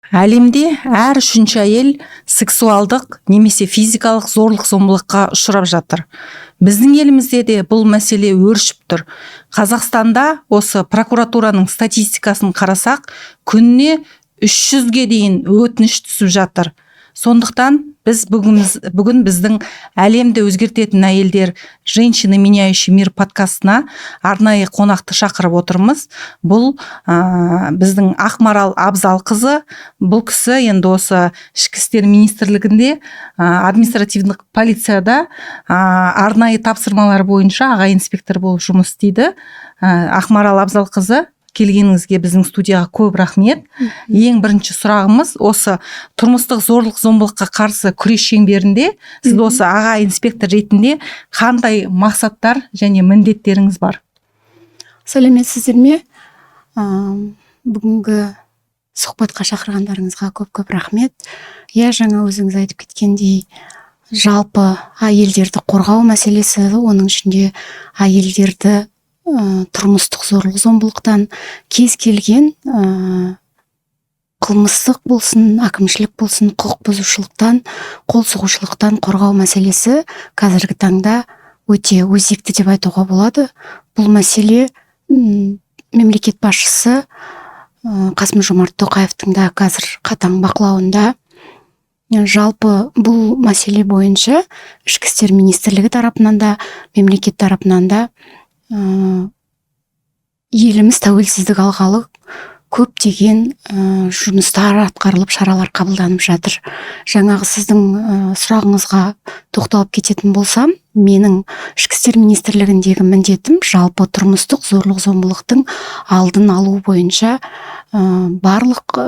Әлемде әр үшінші әйел сексуалдық немесе физикалық зорлық зомбылыққа ұшырап жатыр. Біздің елімізде де бұл мәселе өршіп тұр. Қазақстанда осы прокуратураның статистикасын қарасақ, күніне 300-ге дейін өтініш түсіп жатыр. Сондықтан біз бүгін біздің «Әлемді өзгертетін әйелдер», «Женщины, меняющие мир» подкастына арнайы қонақты шақырып отырмыз. Бұл біздің Ақмарал Абзалқызы. Бұл кісі енді осы Ішкі істер министрлігінде, административдік полицияда арнайы тапсырмалар бойынша аға инспектор болып жұмыс істейді. Ақмарал Абзалқызы, келгеніңізге біздің студияға көп рахмет. Ең бірінші сұрағымыз: осы тұрмыстық зорлық зомбылыққа қарсы күрес шеңберінде сіз осы аға инспектор ретінде қандай мақсаттар және міндеттеріңіз бар? Сәлеметсіздер ме? Бүгінгі сұхбатқа шақырғандарыңызға көп көп рахмет. Иә, жаңа өзіңіз айтып кеткендей, жалпы әйелдерді қорғау мәселесі, оның ішінде әйелдерді тұрмыстық зорлық зомбылықтан, кез келген қылмыстық болсын, әкімшілік болсын, құқық бұзушылықтан, қол сұғушылықтан қорғау мәселесі қазіргі таңда өте өзекті деп айтуға болады. Бұл мәселе мемлекет басшысы Қасым Жомарт Тоқаевтың да қазір қатаң бақылауында. Жалпы бұл мәселе бойынша Ішкі істер министрлігі тарапынан да, мемлекет тарапынан да еліміз тәуелсіздік алғалы көптеген жұмыстар атқарылып, шаралар қабылданып жатыр. Жаңағы сіздің сұрағыңызға тоқталып кететін болсам, менің Ішкі істер министрлігіндегі міндетім жалпы тұрмыстық зорлық зомбылықтың алдын алу бойынша барлық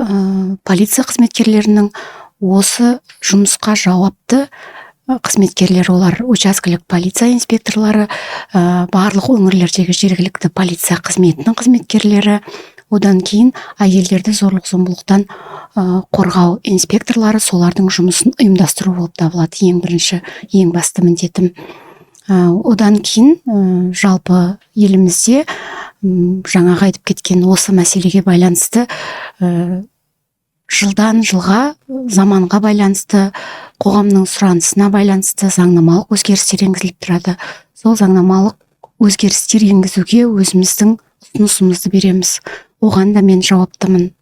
полиция қызметкерлерінің, осы жұмысқа жауапты қызметкерлер, олар учаскелік полиция инспекторлары, барлық өңірлердегі жергілікті полиция қызметінің қызметкерлері, одан кейін әйелдерді зорлық зомбылықтан қорғау инспекторлары, солардың жұмысын ұйымдастыру болып табылады ең бірінші, ең басты міндетім. Одан кейін жалпы елімізде жаңағы айтып кеткен осы мәселеге байланысты жылдан жылға заманға байланысты, қоғамның сұранысына байланысты заңнамалық өзгерістер енгізіліп тұрады. Сол заңнамалық өзгерістер енгізуге өзіміздің ұсынысымызды береміз, оған да мен жауаптымын.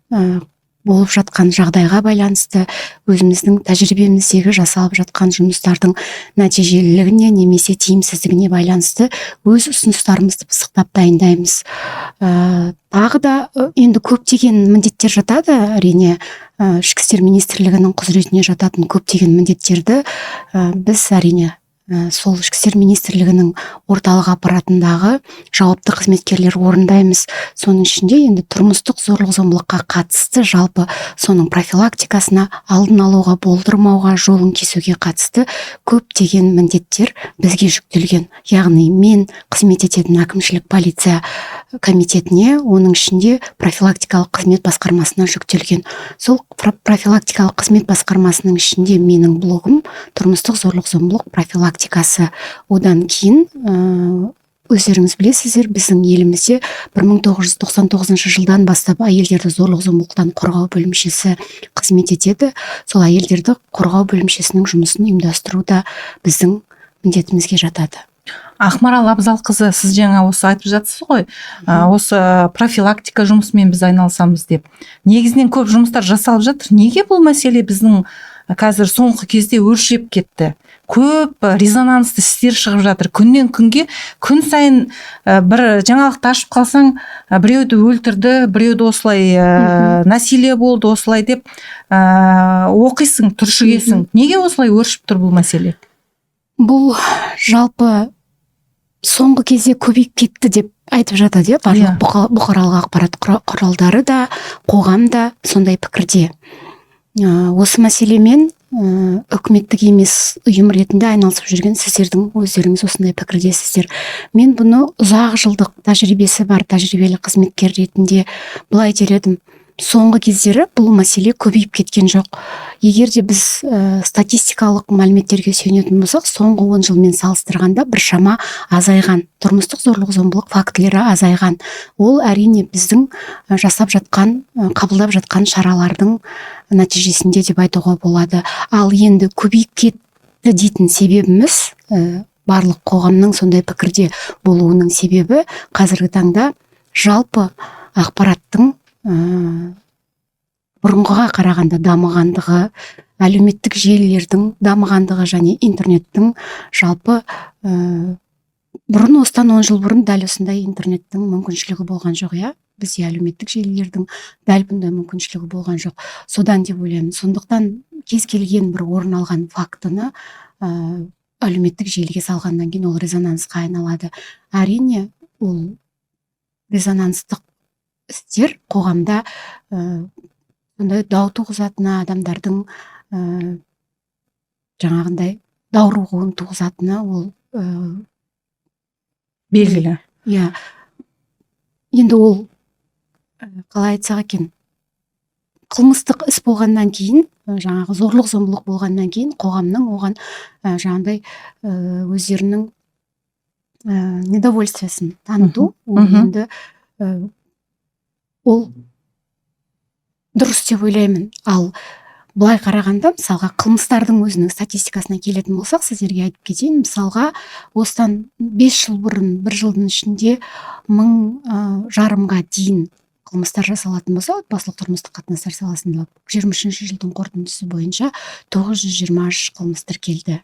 Болып жатқан жағдайға байланысты, өзіміздің тәжірибеміздегі жасалып жатқан жұмыстардың нәтижелілігіне немесе тиімсіздігіне байланысты өз ұсыныстарымызды пысықтап дайындаймыз. Тағы да енді көптеген міндеттер жатады, әрине. Ішкі істер министрлігінің құзыретіне жататын көптеген міндеттерді біз, әрине, сол Ішкі істер министрлігінің орталық аппаратындағы жауапты қызметкерлер орындаймыз. Соның ішінде енді тұрмыстық зорлық зомбылыққа қатысты, жалпы соның профилактикасына, алдын алуға, болдырмауға, жолын кесуге қатысты көптеген міндеттер бізге жүктелген. Яғни мен қызмет ететін әкімшілік полиция комитетіне, оның ішінде профилактикалық қызмет басқармасына жүктелген. Сол профилактикалық қызмет басқармасының ішінде менің блогым — тұрмыстық зорлық зомбылық профилактикасы. Одан кейін өздеріңіз білесіздер, біздің елімізде 1999 жылдан бастап әйелдерді зорлық зомбылықтан қорғау бөлімшесі қызмет етеді. Сол әйелдерді қорғау бөлімшесінің жұмысын ұйымдастыру да біздің міндетімізге жатады. Ақмарал Абзалқызы, сіз жаңа осы айтып жатсыз ғой, осы профилактика жұмысымен біз айналысамыз деп. Негізінен көп жұмыстар жасалып жатыр. Неге бұл мәселе біздің қазір соңғы кезде өршіп кетті? Көп резонансты істер шығып жатыр күннен күнге, күн сайын бір жаңалықты ашып қалсаң, біреуді өлтірді, біреуді осылай насилие болды осылай деп оқисың, түршігесің. Неге осылай өршіп тұр бұл мәселе? Бұл жалпы соңғы кезде көбейіп кетті деп айтып жатады, иә, барлық бұқаралық ақпарат құралдары да, қоғам да сондай пікірде. Осы мәселемен үкіметтік емес ұйым ретінде айналысып жүрген сіздердің өздеріңіз осындай пікірдесіздер. Мен бұны ұзақ жылдық тәжірибесі бар тәжірибелі қызметкер ретінде былай дер едім. Соңғы кездері бұл мәселе көбейіп кеткен жоқ. Егер де біз статистикалық мәліметтерге сүйенетін болсақ, соңғы 10 жылмен салыстырғанда біршама азайған, тұрмыстық зорлық зомбылық фактілері азайған. Ол, әрине, біздің жасап жатқан, қабылдап жатқан шаралардың нәтижесінде деп айтуға болады. Ал енді көбейіп кетті дейтін себебіміз, барлық қоғамның сондай пікірде болуының себебі, қазіргі таңда жалпы ақпараттың бұрынғыға қарағанда дамығандығы, әлеуметтік желілердің дамығандығы және интернеттің жалпы бұрын, осыдан 10 жыл бұрын дәл осындай интернеттің мүмкіншілігі болған жоқ, иә. Бізде әлеуметтік желілердің дәл бұндай мүмкіншілігі болған жоқ, содан деп ойлаймын. Сондықтан кез келген бір орын алған фактіні әлеуметтік желіге салғаннан кейін ол резонансқа айналады. Әрине, ол резонанстық істер қоғамда сондай дау туғызатыны, адамдардың жаңағындай даурығуын туғызатыны ол Белгілі. Иә, енді ол қалай айтсақ екен, қылмыстық іс болғаннан кейін, жаңағы зорлық зомбылық болғаннан кейін қоғамның оған жаңағындай өздерінің недовольствиясын таныту, ол енді ол дұрыс деп ойлаймын. Ал былай қарағанда, мысалға, қылмыстардың өзінің статистикасына келетін болсақ, сіздерге айтып кетейін. Мысалға, осыдан 5 жыл бұрын бір жылдың ішінде 1500-ға дейін қылмыстар жасалатын болса отбасылық тұрмыстық қатынастар саласында, 23-жылдың қорытындысы бойынша 923 қылмыс тіркелді.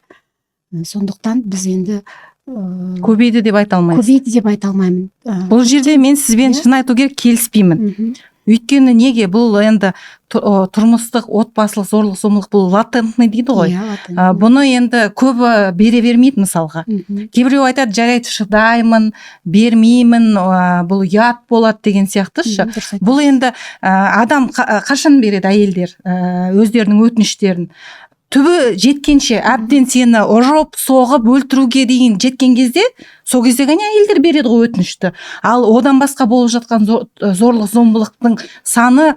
Сондықтан біз енді Көбейді деп айта алмайсыз. Көбейді деп айта алмаймын. Бұл жерде мен сізбен, Иә. шын айту керек, келіспеймін. Өйткені неге? Бұл енді тұрмыстық, отбасылық зорлық зомбылық, бұл латентный дейді ғой. Иә, латентный. Бұны енді көбі бере бермейді мысалға. Кейбіреу айтады: «Жарайды, шыдаймын, бермеймін, бұл ұят болады» деген сияқты шы. Дұрыс айтасыз. Бұл енді адам қашан береді әйелдер өздерінің өтініштерін? Түбі жеткенше, әбден сені ұрып соғып өлтіруге дейін жеткен кезде, сол кезде ғана әйелдер береді ғой өтінішті. Ал одан басқа болып жатқан зорлық зомбылықтың саны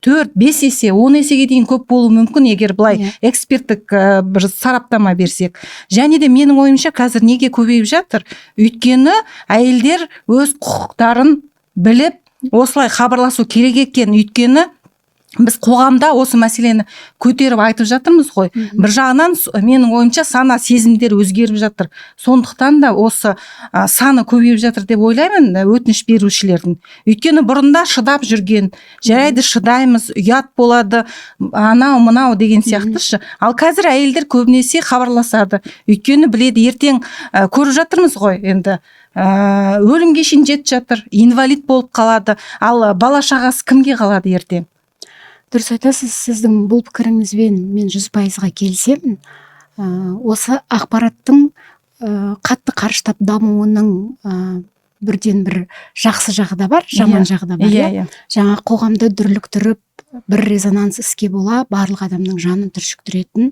4-5 есе, 10 есеге дейін көп болуы мүмкін, егер былай эксперттік бір сараптама берсек. Және де менің ойымша, қазір неге көбейіп жатыр? Өйткені әйелдер өз құқықтарын біліп, осылай хабарласу керек екен. Өйткені біз қоғамда осы мәселені көтеріп айтып жатырмыз ғой. Бір жағынан, менің ойымша, сана сезімдер өзгеріп жатыр. Сондықтан да осы саны көбейіп жатыр деп ойлаймын өтініш берушілердің. Өйткені бұрында шыдап жүрген: «Жарайды, шыдаймыз, ұят болады», анау мынау деген сияқты шы. Ал қазір әйелдер көбінесе хабарласады, өйткені біледі, ертең көріп жатырмыз ғой енді, өлімге шейін жетіп жатыр, инвалид болып қалады. Ал бала шағасы кімге қалады ертең? Дұрыс айтасыз. Сіздің бұл пікіріңізбен мен 100%-ға келісемін. Осы ақпараттың қатты қарыштап дамуының бірден бір жақсы жағы да бар, жаман жағы да бар, иә. Иә. Жаңа қоғамды дүрліктіріп, бір резонанс іске бола барлық адамның жанын түршіктіретін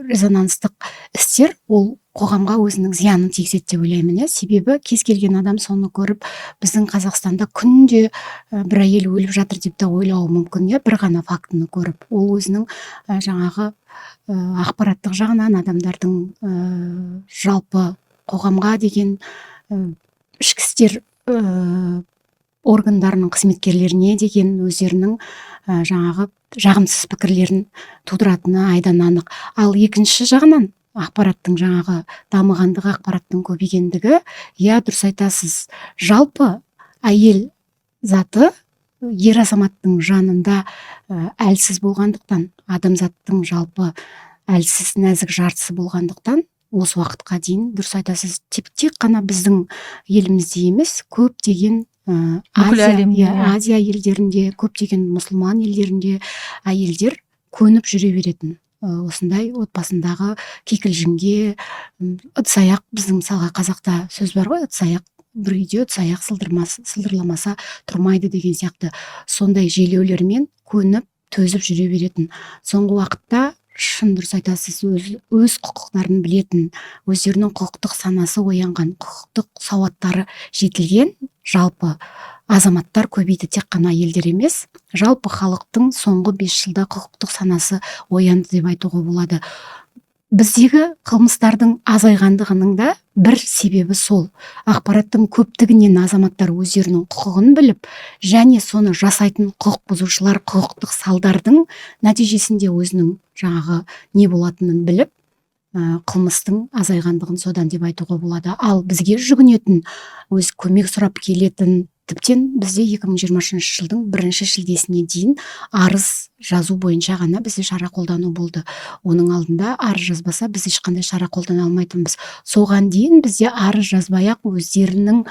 резонанстық істер, ол қоғамға өзінің зиянын тигізеді деп ойлаймын, иә. Себебі кез келген адам соны көріп, біздің Қазақстанда күнде бір әйел өліп жатыр деп те ойлауы мүмкін, иә. Бір ғана фактіні көріп, ол өзінің жаңағы ақпараттық жағынан адамдардың жалпы қоғамға деген, ішкі істер органдарының қызметкерлеріне деген өздерінің жаңағы жағымсыз пікірлерін тудыратыны айдан анық. Ал екінші жағынан, ақпараттың жаңағы дамығандығы, ақпараттың көбейгендігі, иә, дұрыс айтасыз, жалпы әйел заты ер азаматтың жанында әлсіз болғандықтан, адамзаттың жалпы әлсіз, нәзік жартысы болғандықтан, осы уақытқа дейін, дұрыс айтасыз, тек қана біздің елімізде емес, көптеген Бүкіл Азия, әлемде, иә, иә. Азия елдерінде, көптеген мұсылман елдерінде әйелдер көніп жүре беретін осындай отбасындағы кикілжіңге. Ыдыс аяқ, біздің, мысалға, қазақта сөз бар ғой, ыдыс аяқ, бір үйде ыдыс аяқ сылдырламаса тұрмайды деген сияқты, сондай желеулермен көніп, төзіп жүре беретін. Соңғы уақытта, шын, дұрыс айтасыз, өз құқықтарын білетін, өздерінің құқықтық санасы оянған, құқықтық сауаттары жетілген Жалпы азаматтар көбейді, тек қана әйелдер емес. Жалпы халықтың соңғы 5 жылда құқықтық санасы оянды деп айтуға болады. Біздегі қылмыстардың азайғандығының да бір себебі сол ақпараттың көптігінен азаматтар өздерінің құқығын біліп және соны жасайтын құқық бұзушылар құқықтық салдардың нәтижесінде өзінің жаңағы не болатынын біліп, қылмыстың азайғандығын содан деп айтуға болады. Ал бізге жүгінетін, өз көмек сұрап келетін, тіптен бізде 2023 жылдың 1 шілдесіне дейін арыз жазу бойынша ғана бізде шара қолдану болды. Оның алдында арыз жазбаса, біз ешқандай шара қолдана алмайтынбыз. Соған дейін бізде арыз жазбай ақ өздерінің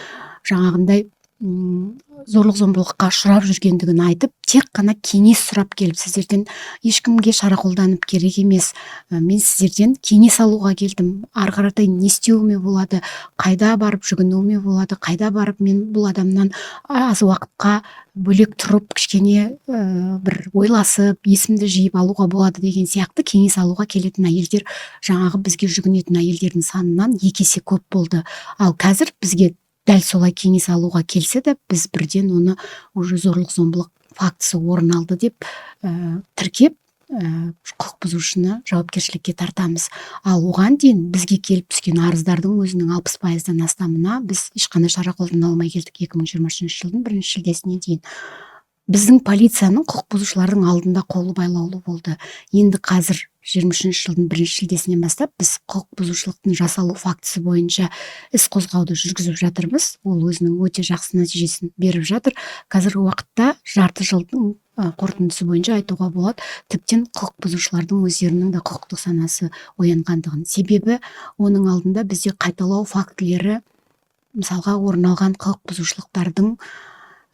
жаңағындай зорлық зомбылыққа ұшырап жүргендігін айтып, тек қана кеңес сұрап келіп, сіздерден ешкімге шара қолданып керек емес, мен сіздерден кеңес алуға келдім, ары қаратай не істеуіме болады, қайда барып жүгінуіме болады, қайда барып мен бұл адамнан аз уақытқа бөлек тұрып, кішкене бір ойласып, есімді жиып алуға болады деген сияқты кеңес алуға келетін әйелдер жаңағы бізге жүгінетін әйелдердің санынан 2 есе көп болды. Ал қазір бізге дәл солай кеңес алуға келсе де, біз бірден оны уже зорлық зомбылық фактісі орын алды деп тіркеп, құқық бұзушыны жауапкершілікке тартамыз. Ал оған дейін бізге келіп түскен арыздардың өзінің 60%-дан астамына біз ешқандай шара қолдана алмай келдік 2023 жылдың 1 шілдесіне дейін. Біздің полицияның құқық бұзушылардың алдында қолы байлаулы болды. Енді қазір 23 жылдың 1 шілдесінен бастап біз құқық бұзушылықтың жасалу фактісі бойынша іс қозғауды жүргізіп жатырмыз. Ол өзінің өте жақсы нәтижесін беріп жатыр. Қазіргі уақытта жарты жылдың қорытындысы бойынша айтуға болады, тіптен құқық бұзушылардың өздерінің де құқықтық санасы оянғандығын. Себебі оның алдында бізде қайталау фактілері, мысалға, орын алған құқық бұзушылықтардың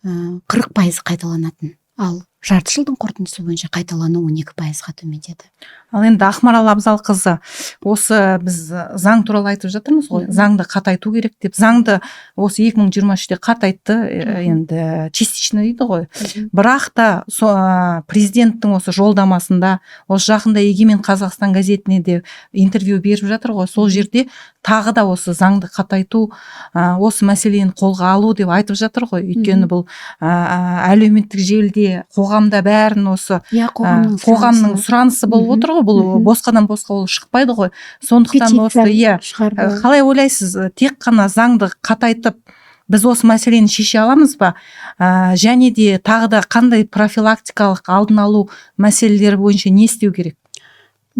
40% қайталанатын, ал жарты жылдың қорытындысы бойынша қайталану 12%-ға төмендеді. Ал енді, Ақмарал Абзалқызы, осы біз заң туралы айтып жатырмыз ғой. Заңды қатайту керек деп. Заңды осы 2023-те қатайтты, енді частично дейді ғой. Бірақ та президенттің осы жолдамасында, осы жақында Егемен Қазақстан газетіне де интервью беріп жатыр ғой, сол жерде тағы да осы заңды қатайту, осы мәселені қолға алу деп айтып жатыр ғой. Өйткені бұл әлеуметтік желіде, қоғамда бәрін осы Иә, қоғамның қоғамның сұранысы болып отыр ғой. Бұл босқадан босқа ол шықпайды ғой. Сондықтан осы Петиция иә шығарды. Қалай ойлайсыз, тек қана заңды қатайтып біз осы мәселені шеше аламыз ба? Және де тағы да қандай профилактикалық алдын алу мәселелері бойынша не істеу керек?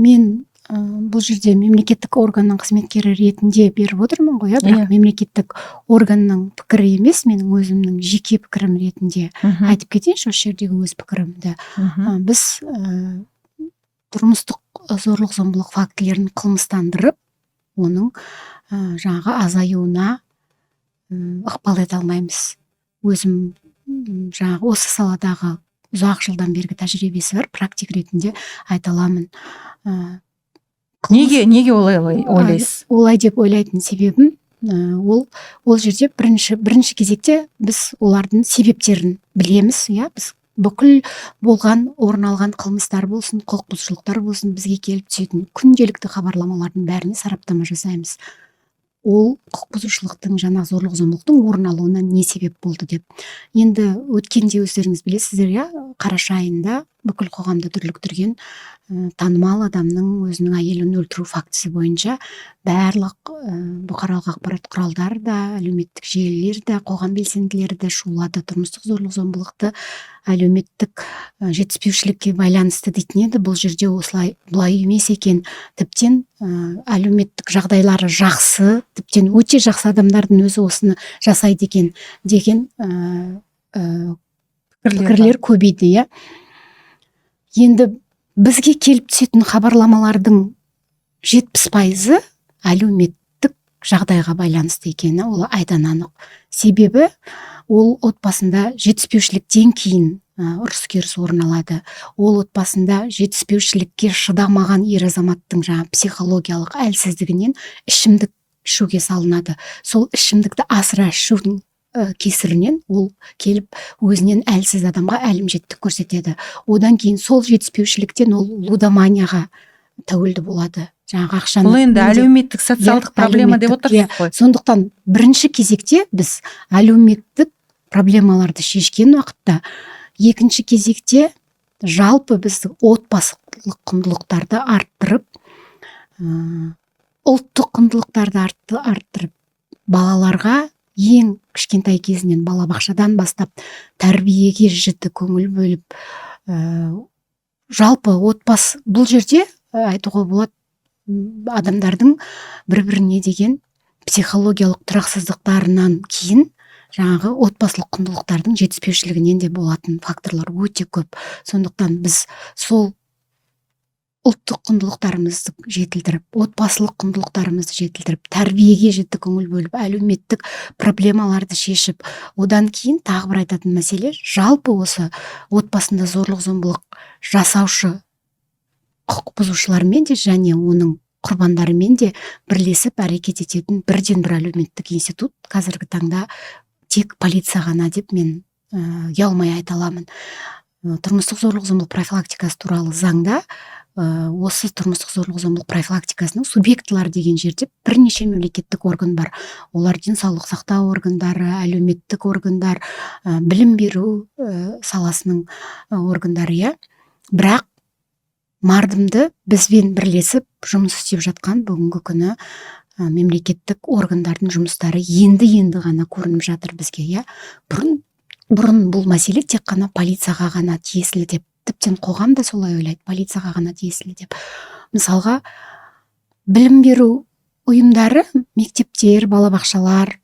Мен бұл жерде мемлекеттік органның қызметкері ретінде беріп отырмын ғой, иә, бірақ мемлекеттік органның пікірі емес, менің өзімнің жеке пікірім ретінде айтып кетейінші осы жердегі өз пікірімді. Біз тұрмыстық зорлық зомбылық фактілерін қылмыстандырып, оның жаңағы азаюына ықпал ете алмаймыз. Өзім жаңағы осы саладағы ұзақ жылдан бергі тәжірибесі бар практик ретінде айта аламын. Неге олай ойлайсыз? Олай деп ойлайтын себебім, ол жерде бірінші кезекте біз олардың себептерін білеміз, иә. Біз бүкіл болған, орын алған қылмыстар болсын, құқық бұзушылықтар болсын, бізге келіп түсетін күнделікті хабарламалардың бәріне сараптама жасаймыз, ол құқық бұзушылықтың, жаңағы зорлық зомбылықтың орын алуына не себеп болды деп. Енді өткенде өздеріңіз білесіздер, иә, қараша айында бүкіл қоғамды дүрліктірген танымал адамның өзінің әйелін өлтіру фактісі бойынша барлық бұқаралық ақпарат құралдары да, әлеуметтік желілер де, қоғам белсенділері де шулады. Тұрмыстық зорлық зомбылықты әлеуметтік жетіспеушілікке байланысты дейтін еді. Бұл жерде осылай бұлай емес екен. Тіптен әлеуметтік жағдайлары жақсы, тіптен өте жақсы адамдардың өзі осыны жасайды екен деген пікірлер көбейді, иә. Енді бізге келіп түсетін хабарламалардың 70%-ы әлеуметтік жағдайға байланысты екені ол айдан анық. Себебі ол отбасында жетіспеушіліктен кейін ұрыс керіс орын алады. Ол отбасында жетіспеушілікке шыдамаған ер азаматтың жаңа психологиялық әлсіздігінен ішімдік ішуге салынады. Сол ішімдікті асыра ішудің кесірінен ол келіп өзінен әлсіз адамға әлімжеттік көрсетеді. Одан кейін сол жетіспеушіліктен ол лудоманияға тәуелді болады, жаңағы ақшаны Бұл енді әлеуметтік, социалдық проблема деп Әлеуметтік, отырсыз ғой. Сондықтан бірінші кезекте біз әлеуметтік Проблемаларды шешкен уақытта екінші кезекте жалпы біздің отбасылық құндылықтарды арттырып, ұлттық құндылықтарды арттырып, балаларға ең кішкентай кезінен, балабақшадан бастап тәрбиеге жіті көңіл бөліп, жалпы отбасы, бұл жерде айтуға болады, адамдардың бір біріне деген психологиялық тұрақсыздықтарынан кейін жаңағы отбасылық құндылықтардың жетіспеушілігінен де болатын факторлар өте көп. Сондықтан біз сол ұлттық құндылықтарымызды жетілдіріп, отбасылық құндылықтарымызды жетілдіріп, тәрбиеге жіті көңіл бөліп, әлеуметтік проблемаларды шешіп, одан кейін тағы бір айтатын мәселе, жалпы осы отбасында зорлық зомбылық жасаушы құқық бұзушылармен де және оның құрбандарымен де бірлесіп әрекет ететін бірден бір әлеуметтік институт қазіргі таңда тек полиция ғана деп мен ұялмай айта аламын. Тұрмыстық зорлық зомбылық профилактикасы туралы заңда осы тұрмыстық зорлық зомбылық профилактикасының субъектілері деген жерде бірнеше мемлекеттік орган бар. Олар денсаулық сақтау органдары, әлеуметтік органдар, білім беру саласының органдары, иә. Бірақ мардымды бізбен бірлесіп жұмыс істеп жатқан бүгінгі күні мемлекеттік органдардың жұмыстары енді-енді ғана көрініп жатыр бізге, иә. Бұрын бұл мәселе тек қана полицияға ғана тиесілі деп, тіптен қоғам да солай ойлайды, полицияға ғана тиесілі деп. Мысалға, білім беру ұйымдары, мектептер, балабақшалар,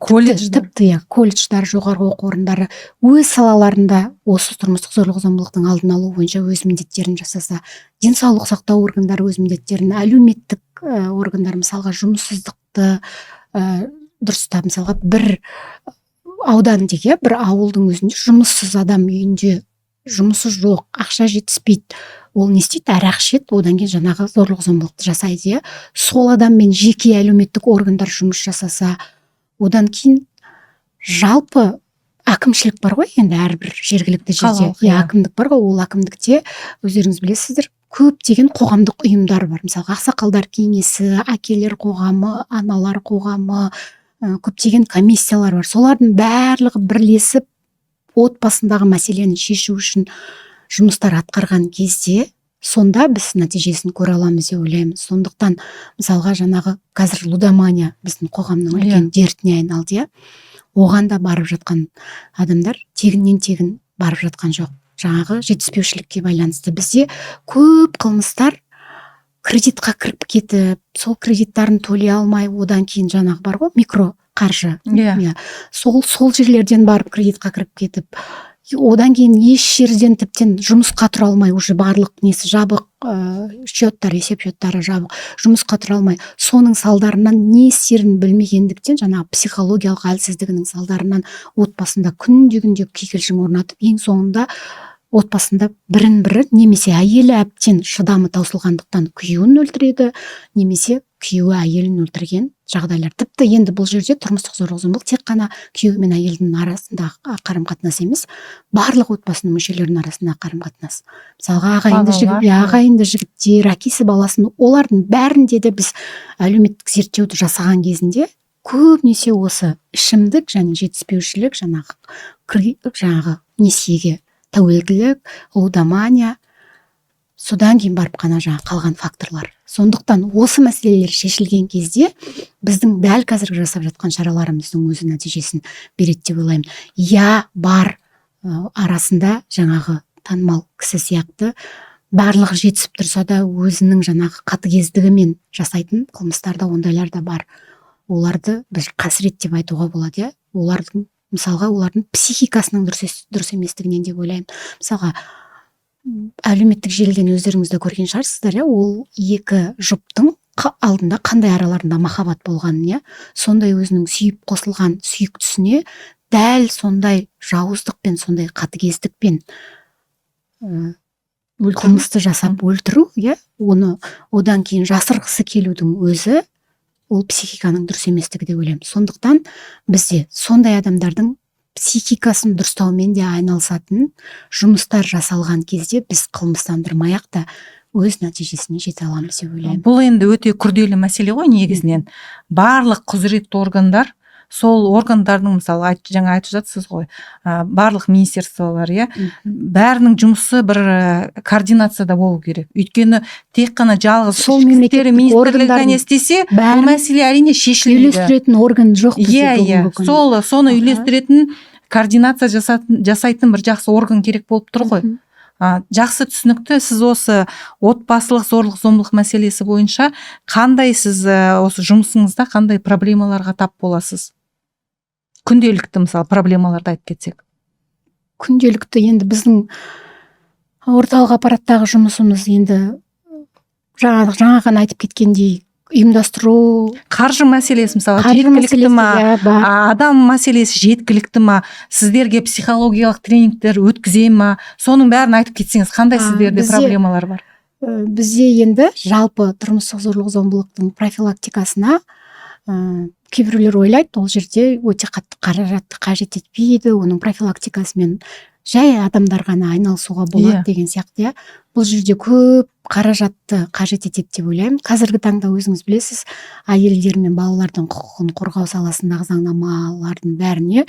колледждер, тіпті иә, колледждар, жоғарғы оқу орындары өз салаларында осы тұрмыстық зорлық зомбылықтың алдын алу бойынша өз міндеттерін жасаса, денсаулық сақтау органдары өз міндеттерін, әлеуметтік органдар, мысалға, жұмыссыздықты дұрыстап, мысалға, бір аудан дейік, иә, бір ауылдың өзінде жұмыссыз адам, үйінде жұмысы жоқ, ақша жетіспейді, ол не істейді? Арақ ішеді, одан кейін жаңағы зорлық зомбылықты жасайды, иә. Сол адаммен жеке әлеуметтік органдар жұмыс жасаса, одан кейін жалпы әкімшілік бар ғой енді әрбір жергілікті жерде, Қалалық, иә, иә. әкімдік бар ғой. Ол әкімдікте, өздеріңіз білесіздер, көптеген қоғамдық ұйымдар бар. Мысалға, ақсақалдар кеңесі, әкелер қоғамы, аналар қоғамы, көптеген комиссиялар бар. Солардың барлығы бірлесіп отбасындағы мәселені шешу үшін жұмыстар атқарған кезде, сонда біз нәтижесін көре аламыз деп ойлаймын. Сондықтан, мысалға, жаңағы қазір лудомания біздің қоғамның үлкен дертіне айналды, иә. Оған да барып жатқан адамдар тегіннен тегін барып жатқан жоқ, жаңағы жетіспеушілікке байланысты. Бізде көп қылмыстар кредитқа кіріп кетіп, сол кредиттарын төлей алмай, одан кейін жаңағы бар ғой микро қаржы, иә, сол жерлерден барып кредитқа кіріп кетіп, одан кейін еш жерден тіптен жұмысқа тұра алмай, уже барлық несі жабық, счеттар, есеп счеттары жабық, жұмысқа тұра алмай, соның салдарынан не істерін білмегендіктен, жаңағы психологиялық әлсіздігінің салдарынан отбасында күнде күнде кикілжің орнатып, ең соңында отбасында бірін бірі, немесе әйелі әбден шыдамы таусылғандықтан күйеуін өлтіреді, немесе күйеуі әйелін өлтірген жағдайлар. Тіпті енді бұл жерде тұрмыстық зорлық зомбылық тек қана күйеу мен әйелдің арасындағы қарым қатынас емес, барлық отбасының мүшелерінің арасындағы қарым қатынас. Мысалға, ағайынды жігіт, Балалар, иә, ағайынды жігіттер, әкесі баласын, олардың бәрінде де біз әлеуметтік зерттеуді жасаған кезінде көбінесе осы ішімдік және жетіспеушілік, жаңағы жаңағы несиеге тәуелділік, лудомания, содан кейін барып қана жаңағы қалған факторлар. Сондықтан осы мәселелер шешілген кезде біздің дәл қазіргі жасап жатқан шараларымыздың өзі нәтижесін береді деп ойлаймын. Иә, бар, арасында жаңағы танымал кісі сияқты барлығы жетісіп тұрса да өзінің жаңағы қатыгездігімен жасайтын қылмыстар да, ондайлар да бар. Оларды біз қасірет деп айтуға болады, иә. Олардың, мысалға, олардың психикасының дұрыс еместігінен деп ойлаймын. Мысалға, әлеуметтік желіден өздеріңіз де көрген шығарсыздар, иә, ол екі жұптың алдында қандай араларында махаббат болғанын, иә, сондай өзінің сүйіп қосылған сүйіктісіне дәл сондай жауыздықпен, сондай қатыгездікпен Өлтіру. қылмысты жасап өлтіру, иә, оны одан кейін жасырғысы келудің өзі ол психиканың дұрыс еместігі деп ойлаймын. Сондықтан бізде сондай адамдардың психикасын дұрыстаумен де айналысатын жұмыстар жасалған кезде біз қылмыстандырмай ақ та өз нәтижесіне жете аламыз деп ойлаймын. Бұл енді өте күрделі мәселе ғой негізінен. Барлық құзыретті органдар Сол органдардың, мысалы, жаңа айтып жатсыз ғой, барлық министерстволар, иә, бәрінің жұмысы бір координацияда болу керек. Өйткені тек қана жалғыз Сол Ішкі істер мемлекеттік министрлігі органдардың ғана істесе, бұл бәрін мәселе, әрине, шешілмейді. үйлестіретін орган жоқ бізде Иә, бүгінгі күні. Сол соны үйлестіретін, координация жасайтын бір жақсы орган керек болып тұр ғой. Жақсы, түсінікті. Сіз осы отбасылық зорлық зомбылық мәселесі бойынша қандай, сіз осы жұмысыңызда қандай проблемаларға тап боласыз күнделікті? Мысалы, проблемаларды айтып кетсек. Күнделікті енді біздің орталық аппараттағы жұмысымыз енді жаңа ғана айтып кеткендей, ұйымдастыру. Қаржы мәселесі, мысалы, Қаржы жеткілікті мәселесі, ма? Иә, бар. Адам мәселесі жеткілікті ма? Сіздерге психологиялық тренингтер өткізе ма? Соның бәрін айтып кетсеңіз, қандай сіздерде проблемалар бар? Бізде енді жалпы тұрмыстық зорлық зомбылықтың профилактикасына кейбіреулер ойлайды, ол жерде өте қатты қаражатты қажет етпейді, оның профилактикасымен жай адамдар ғана айналысуға болады деген сияқты, иә. Бұл жерде көп қаражатты қажет етеді деп ойлаймын. Қазіргі таңда, өзіңіз білесіз, әйелдер мен балалардың құқығын қорғау саласындағы заңнамалардың бәріне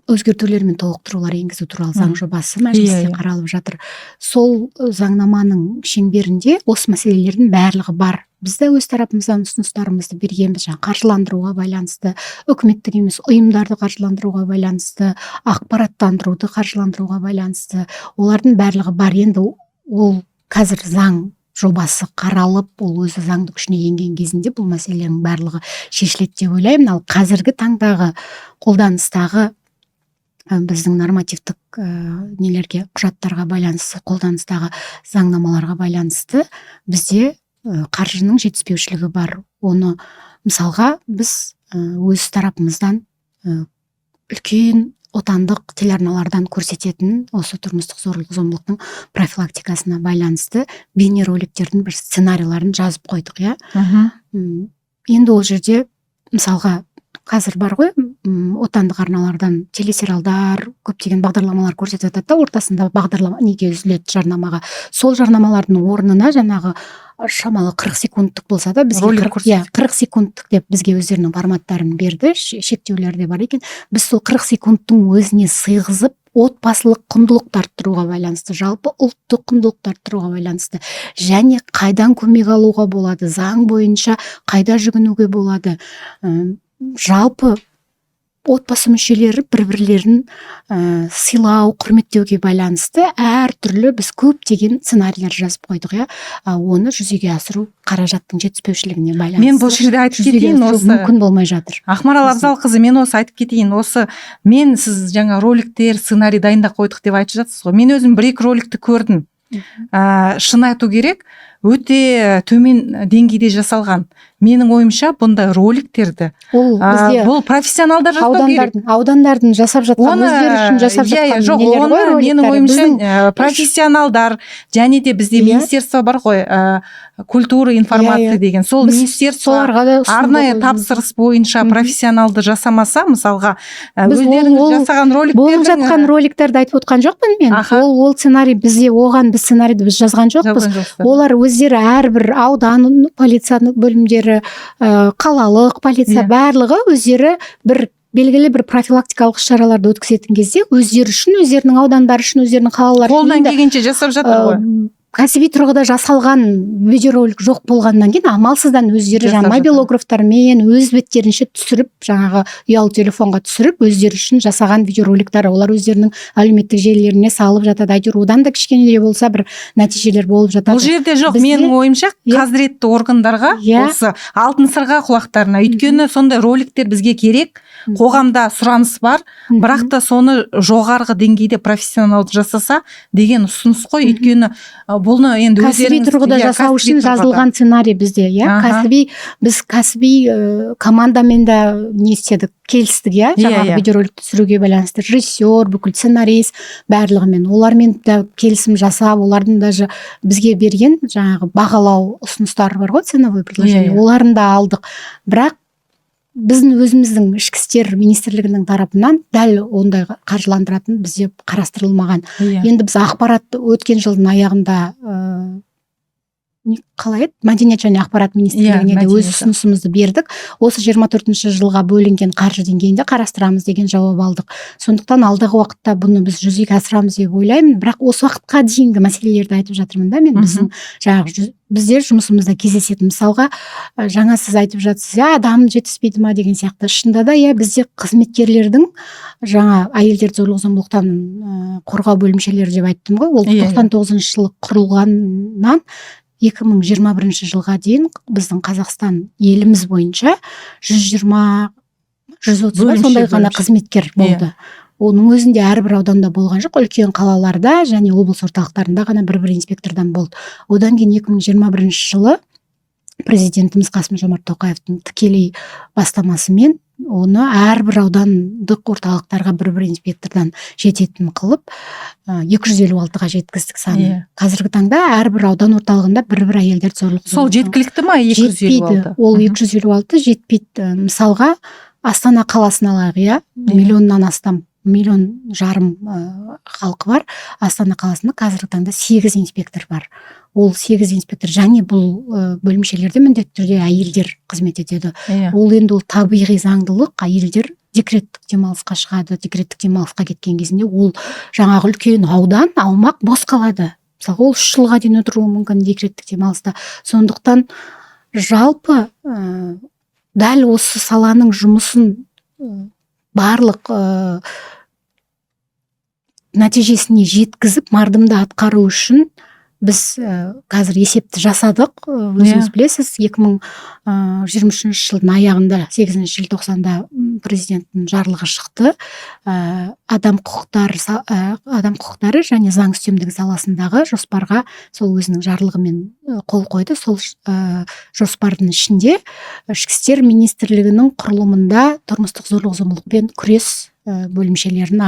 өзгертулер мен толықтырулар енгізу туралы заң жобасы мәжілісте Иә, иә. қаралып жатыр. Сол заңнаманың шеңберінде осы мәселелердің барлығы бар. Біз де өз тарапымыздан ұсыныстарымызды бергенбіз, жаңағы қаржыландыруға байланысты, үкіметтік емес ұйымдарды қаржыландыруға байланысты, ақпараттандыруды қаржыландыруға байланысты. Олардың барлығы бар. Енді ол қазір заң жобасы қаралып, ол өзі заңды күшіне енген кезінде бұл мәселенің барлығы шешіледі деп ойлаймын. Ал қазіргі таңдағы қолданыстағы біздің нормативтік нелерге, құжаттарға байланысты, қолданыстағы заңнамаларға байланысты бізде қаржының жетіспеушілігі бар. Оны, мысалға, біз өз тарапымыздан үлкен отандық телеарналардан көрсететін осы тұрмыстық зорлық зомбылықтың профилактикасына байланысты бейнероликтердің бір сценарийларын жазып қойдық, иә. Енді ол жерде, мысалға, қазір бар ғой, отандық арналардан телесериалдар, көптеген бағдарламалар көрсетіп жатады да, ортасында бағдарлама неге үзіледі, жарнамаға. Сол жарнамалардың орнына жаңағы шамалы 40 секундтық болса да бізге Ролик иә, 40 секундтық деп бізге өздерінің форматтарын берді, шектеулер де бар екен. Біз сол 40 секундтың өзіне сыйғызып, отбасылық құндылықты арттыруға байланысты, жалпы ұлттық құндылықты арттыруға байланысты және қайдан көмек алуға болады, заң бойынша қайда жүгінуге болады, жалпы отбасы мүшелері бір бірлерін сыйлау, құрметтеуге байланысты әртүрлі біз көптеген сценарийлер жазып қойдық, иә. Оны жүзеге асыру қаражаттың жетіспеушілігіне байланысты Мен бұл жерде айтып жүзеге кетейін асыру осы. мүмкін болмай жатыр. Ақмарал Абзалқызы, мен осы айтып кетейін. Осы мен, сіз жаңа роликтер, сценарий дайындап қойдық деп айтып жатсыз ғой. Мен өзім бір екі роликті көрдім. Шын айту керек, өте төмен деңгейде жасалған. Менің ойымша, бұндай роликтерді Ол бізде бұл профессионалдар жасау керек. аудандардың жасап жатқан, Оны өздері үшін жасап иә, жатқан жоқ, нелер оны ғой, менің роликтары. ойымша, Біздің профессионалдар және де бізде министерство бар ғой, культура, информация Иә, иә. деген, сол Біз министерство соларға да ұсындық арнайы өзіміз. тапсырыс бойынша профессионалды жасамаса, мысалға, Біз өздеріңіз ол жасаған роликтердің болып жатқан роликтерді айтып отқан жоқпын мен. Ол сценарий бізде, оған біз сценарийді біз жазған жоқпыз. Жазған жоқсыздар. Олар өздері, әрбір аудан полиция бөлімдері, қалалық полиция, барлығы өздері бір белгілі бір профилактикалық іс шараларды өткізетін кезде өздері үшін, өздерінің аудандары үшін, өздерінің қалалары үшін Қолдан енді, келгенше жасап жатыр ғой. Кәсіби тұрғыда жасалған видеоролик жоқ болғаннан кейін амалсыздан өздері Жасап жаңағы жатыр. мобилографтармен өз беттерінше түсіріп, жаңағы ұялы телефонға түсіріп, өздері үшін жасаған видеороликтар, олар өздерінің әлеуметтік желілеріне салып жатады. Әйтеуір одан да кішкене де болса бір нәтижелер болып жатады. Бұл жерде жоқ, Бізде менің ойымша, қазіретті органдарға осы алтын сырға құлақтарына, өйткені сондай роликтер бізге керек, қоғамда сұраныс бар, бірақ та соны жоғарғы деңгейде профессионалды жасаса деген ұсыныс қой. Өйткені бұны енді Кәсіби өздеріңіз тұрғыда иә, жасау кәсіби үшін тұрғыда. жазылған сценарий бізде, иә. Кәсіби, біз кәсіби командамен де не істедік, келістік, иә, жаңағы видеороликті түсіруге байланысты режиссер, бүкіл сценарист, барлығымен, олармен де келісім жасап, олардың даже бізге берген жаңағы бағалау ұсыныстары бар ғой, ценовой предложение, Иә, иә. оларын да алдық. Бірақ біздің өзіміздің Ішкі істер министрлігінің тарапынан дәл ондай қаржыландыратын бізде қарастырылмаған. Енді біз ақпаратты өткен жылдың аяғында Қалай еді, Мәдениет және ақпарат министрлігіне де өз Мәдениет. ұсынысымызды бердік. Осы 24-ші жылға бөлінген қаржы деңгейінде қарастырамыз деген жауап алдық. Сондықтан алдағы уақытта бұны біз жүзеге асырамыз деп ойлаймын. Бірақ осы уақытқа дейінгі мәселелерді айтып жатырмын да мен. Біздің жаңағы бізде жұмысымызда кездесетін, мысалға, жаңа сіз айтып жатсыз, иә, адам жетіспейді ма деген сияқты. Шынында да, иә, бізде қызметкерлердің, жаңа әйелдерді зорлық зомбылықтан қорғау бөлімшелері деп айттым ғой, ол Иә, иә. 99-жылы құрылғаннан 2021 жылға дейін біздің Қазақстан еліміз бойынша 120, 130 ба, Бөлімше, сондай ғана бөлімше. қызметкер болды. Оның өзінде әрбір ауданда болған жоқ, үлкен қалаларда және облыс орталықтарында ғана бір бір инспектордан болды. Одан кейін 2021 жылы президентіміз Қасым Жомарт Тоқаевтың тікелей бастамасымен оны әрбір аудандық орталықтарға бір бір инспектордан жететін қылып, 256-ға жеткіздік санын. Қазіргі таңда әрбір аудан орталығында бір бір әйелдерді зорлық Сол зомбылықтан жеткілікті ма, 256? Жетпейді ол. 256 жетпейді. Мысалға, Астана қаласын алайық, иә. Миллионнан астам, 1,5 миллион халқы бар Астана қаласында қазіргі таңда сегіз инспектор бар. Ол сегіз инспектор және бұл бөлімшелерде міндетті түрде әйелдер қызмет етеді. Ол енді, ол табиғи заңдылық, әйелдер декреттік демалысқа шығады. Декреттік демалысқа кеткен кезінде ол жаңағы үлкен аудан, аумақ бос қалады. Мысалға, ол 3 жылға дейін отыруы мүмкін декреттік демалыста. Сондықтан жалпы дәл осы саланың жұмысын барлық нәтижесіне жеткізіп, мардымды атқару үшін біз қазір есепті жасадық. Өзіңіз білесіз, 2023 жылдың аяғында, 8 желтоқсанда президенттің жарлығы шықты. Адам құқықтары және заң үстемдігі саласындағы жоспарға сол өзінің жарлығымен қол қойды. Сол жоспардың ішінде Ішкі істер министрлігінің құрылымында тұрмыстық зорлық зомбылықпен күрес бөлімшелерін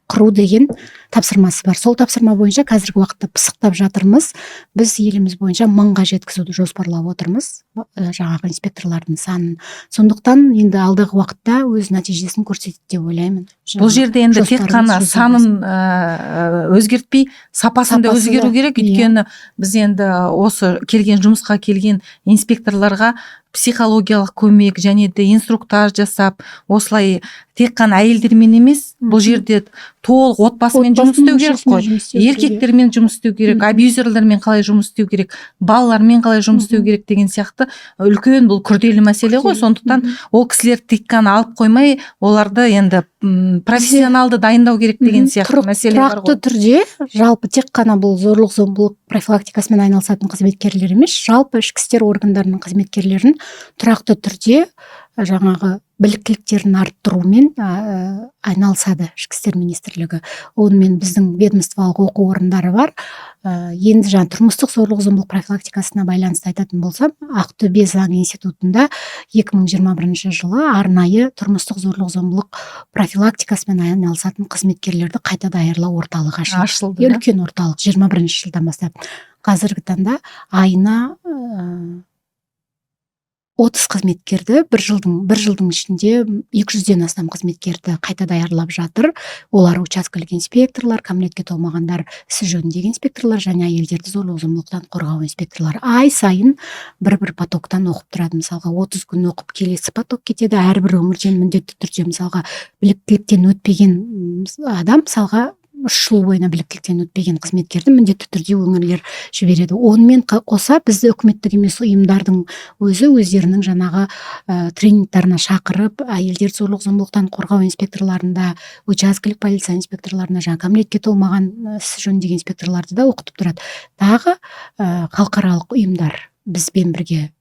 құру деген тапсырмасы бар. Сол тапсырма бойынша қазіргі уақытта пысықтап жатырмыз. Біз еліміз бойынша 1000-ға жеткізуді жоспарлап отырмыз жаңағы инспекторлардың санын. Сондықтан енді алдағы уақытта өз нәтижесін көрсетеді деп ойлаймын. Бұл жерде енді тек Жоспарымыз қана жүзеге санын өзгертпей, сапасын да Сапасы өзгеру да, керек. Иә. Өйткені біз енді осы келген, жұмысқа келген инспекторларға психологиялық көмек және де инструктаж жасап, осылай тек қана әйелдермен емес, бұл жерде толық отбасымен жұмыс істеу керек Отбасының қой. мүшесімен жұмыс істеу керек. Еркектермен жұмыс істеу керек, абьюзерлермен қалай жұмыс істеу керек, балалармен қалай жұмыс істеу керек деген сияқты үлкен, бұл күрделі мәселе ғой. Күрделі. Сондықтан ол кісілер тек қана алып қоймай, оларды енді профессионалды дайындау керек деген сияқты мәселе бар Тұрақты ғой. түрде жалпы тек қана бұл зорлық зомбылық профилактикасымен айналысатын қызметкерлер емес, жалпы ішкі істер органдарының қызметкерлерін тұрақты түрде жаңағы біліктіліктерін арттырумен айналысады Ішкі істер министрлігі. Онымен біздің ведомстволық оқу орындары бар. Енді жаңа тұрмыстық зорлық зомбылық профилактикасына байланысты айтатын болсам, Ақтөбе заң институтында 2021 жылы арнайы тұрмыстық зорлық зомбылық профилактикасымен айналысатын қызметкерлерді қайта даярлау орталығы ашылды. Ашылды да? Үлкен орталық 21 жылдан бастап. Қазіргі таңда айына 30 қызметкерді, бір жылдың ішінде 200-ден астам қызметкерді қайта даярлап жатыр. Олар учаскелік инспекторлар, кәмелетке толмағандар ісі жөніндегі инспекторлар және әйелдерді зорлық зомбылықтан қорғау инспекторлары. Ай сайын бір бір потоктан оқып тұрады. Мысалға, 30 күн оқып, келесі поток кетеді. Әрбір өңірден міндетті түрде, мысалға, біліктіліктен өтпеген адам, мысалға, 3 жыл бойына біліктіліктен өтпеген қызметкерді міндетті түрде өңірлер жібереді. Онымен қоса бізді үкіметтік емес ұйымдардың өзі өздерінің жаңағы тренингтарына шақырып, әйелдерді зорлық зомбылықтан қорғау инспекторларында, учаскелік полиция инспекторларына, жаңа кәмелетке толмаған ісі жөніндегі инспекторларды да оқытып тұрады. Тағы халықаралық ұйымдар бізбен бірге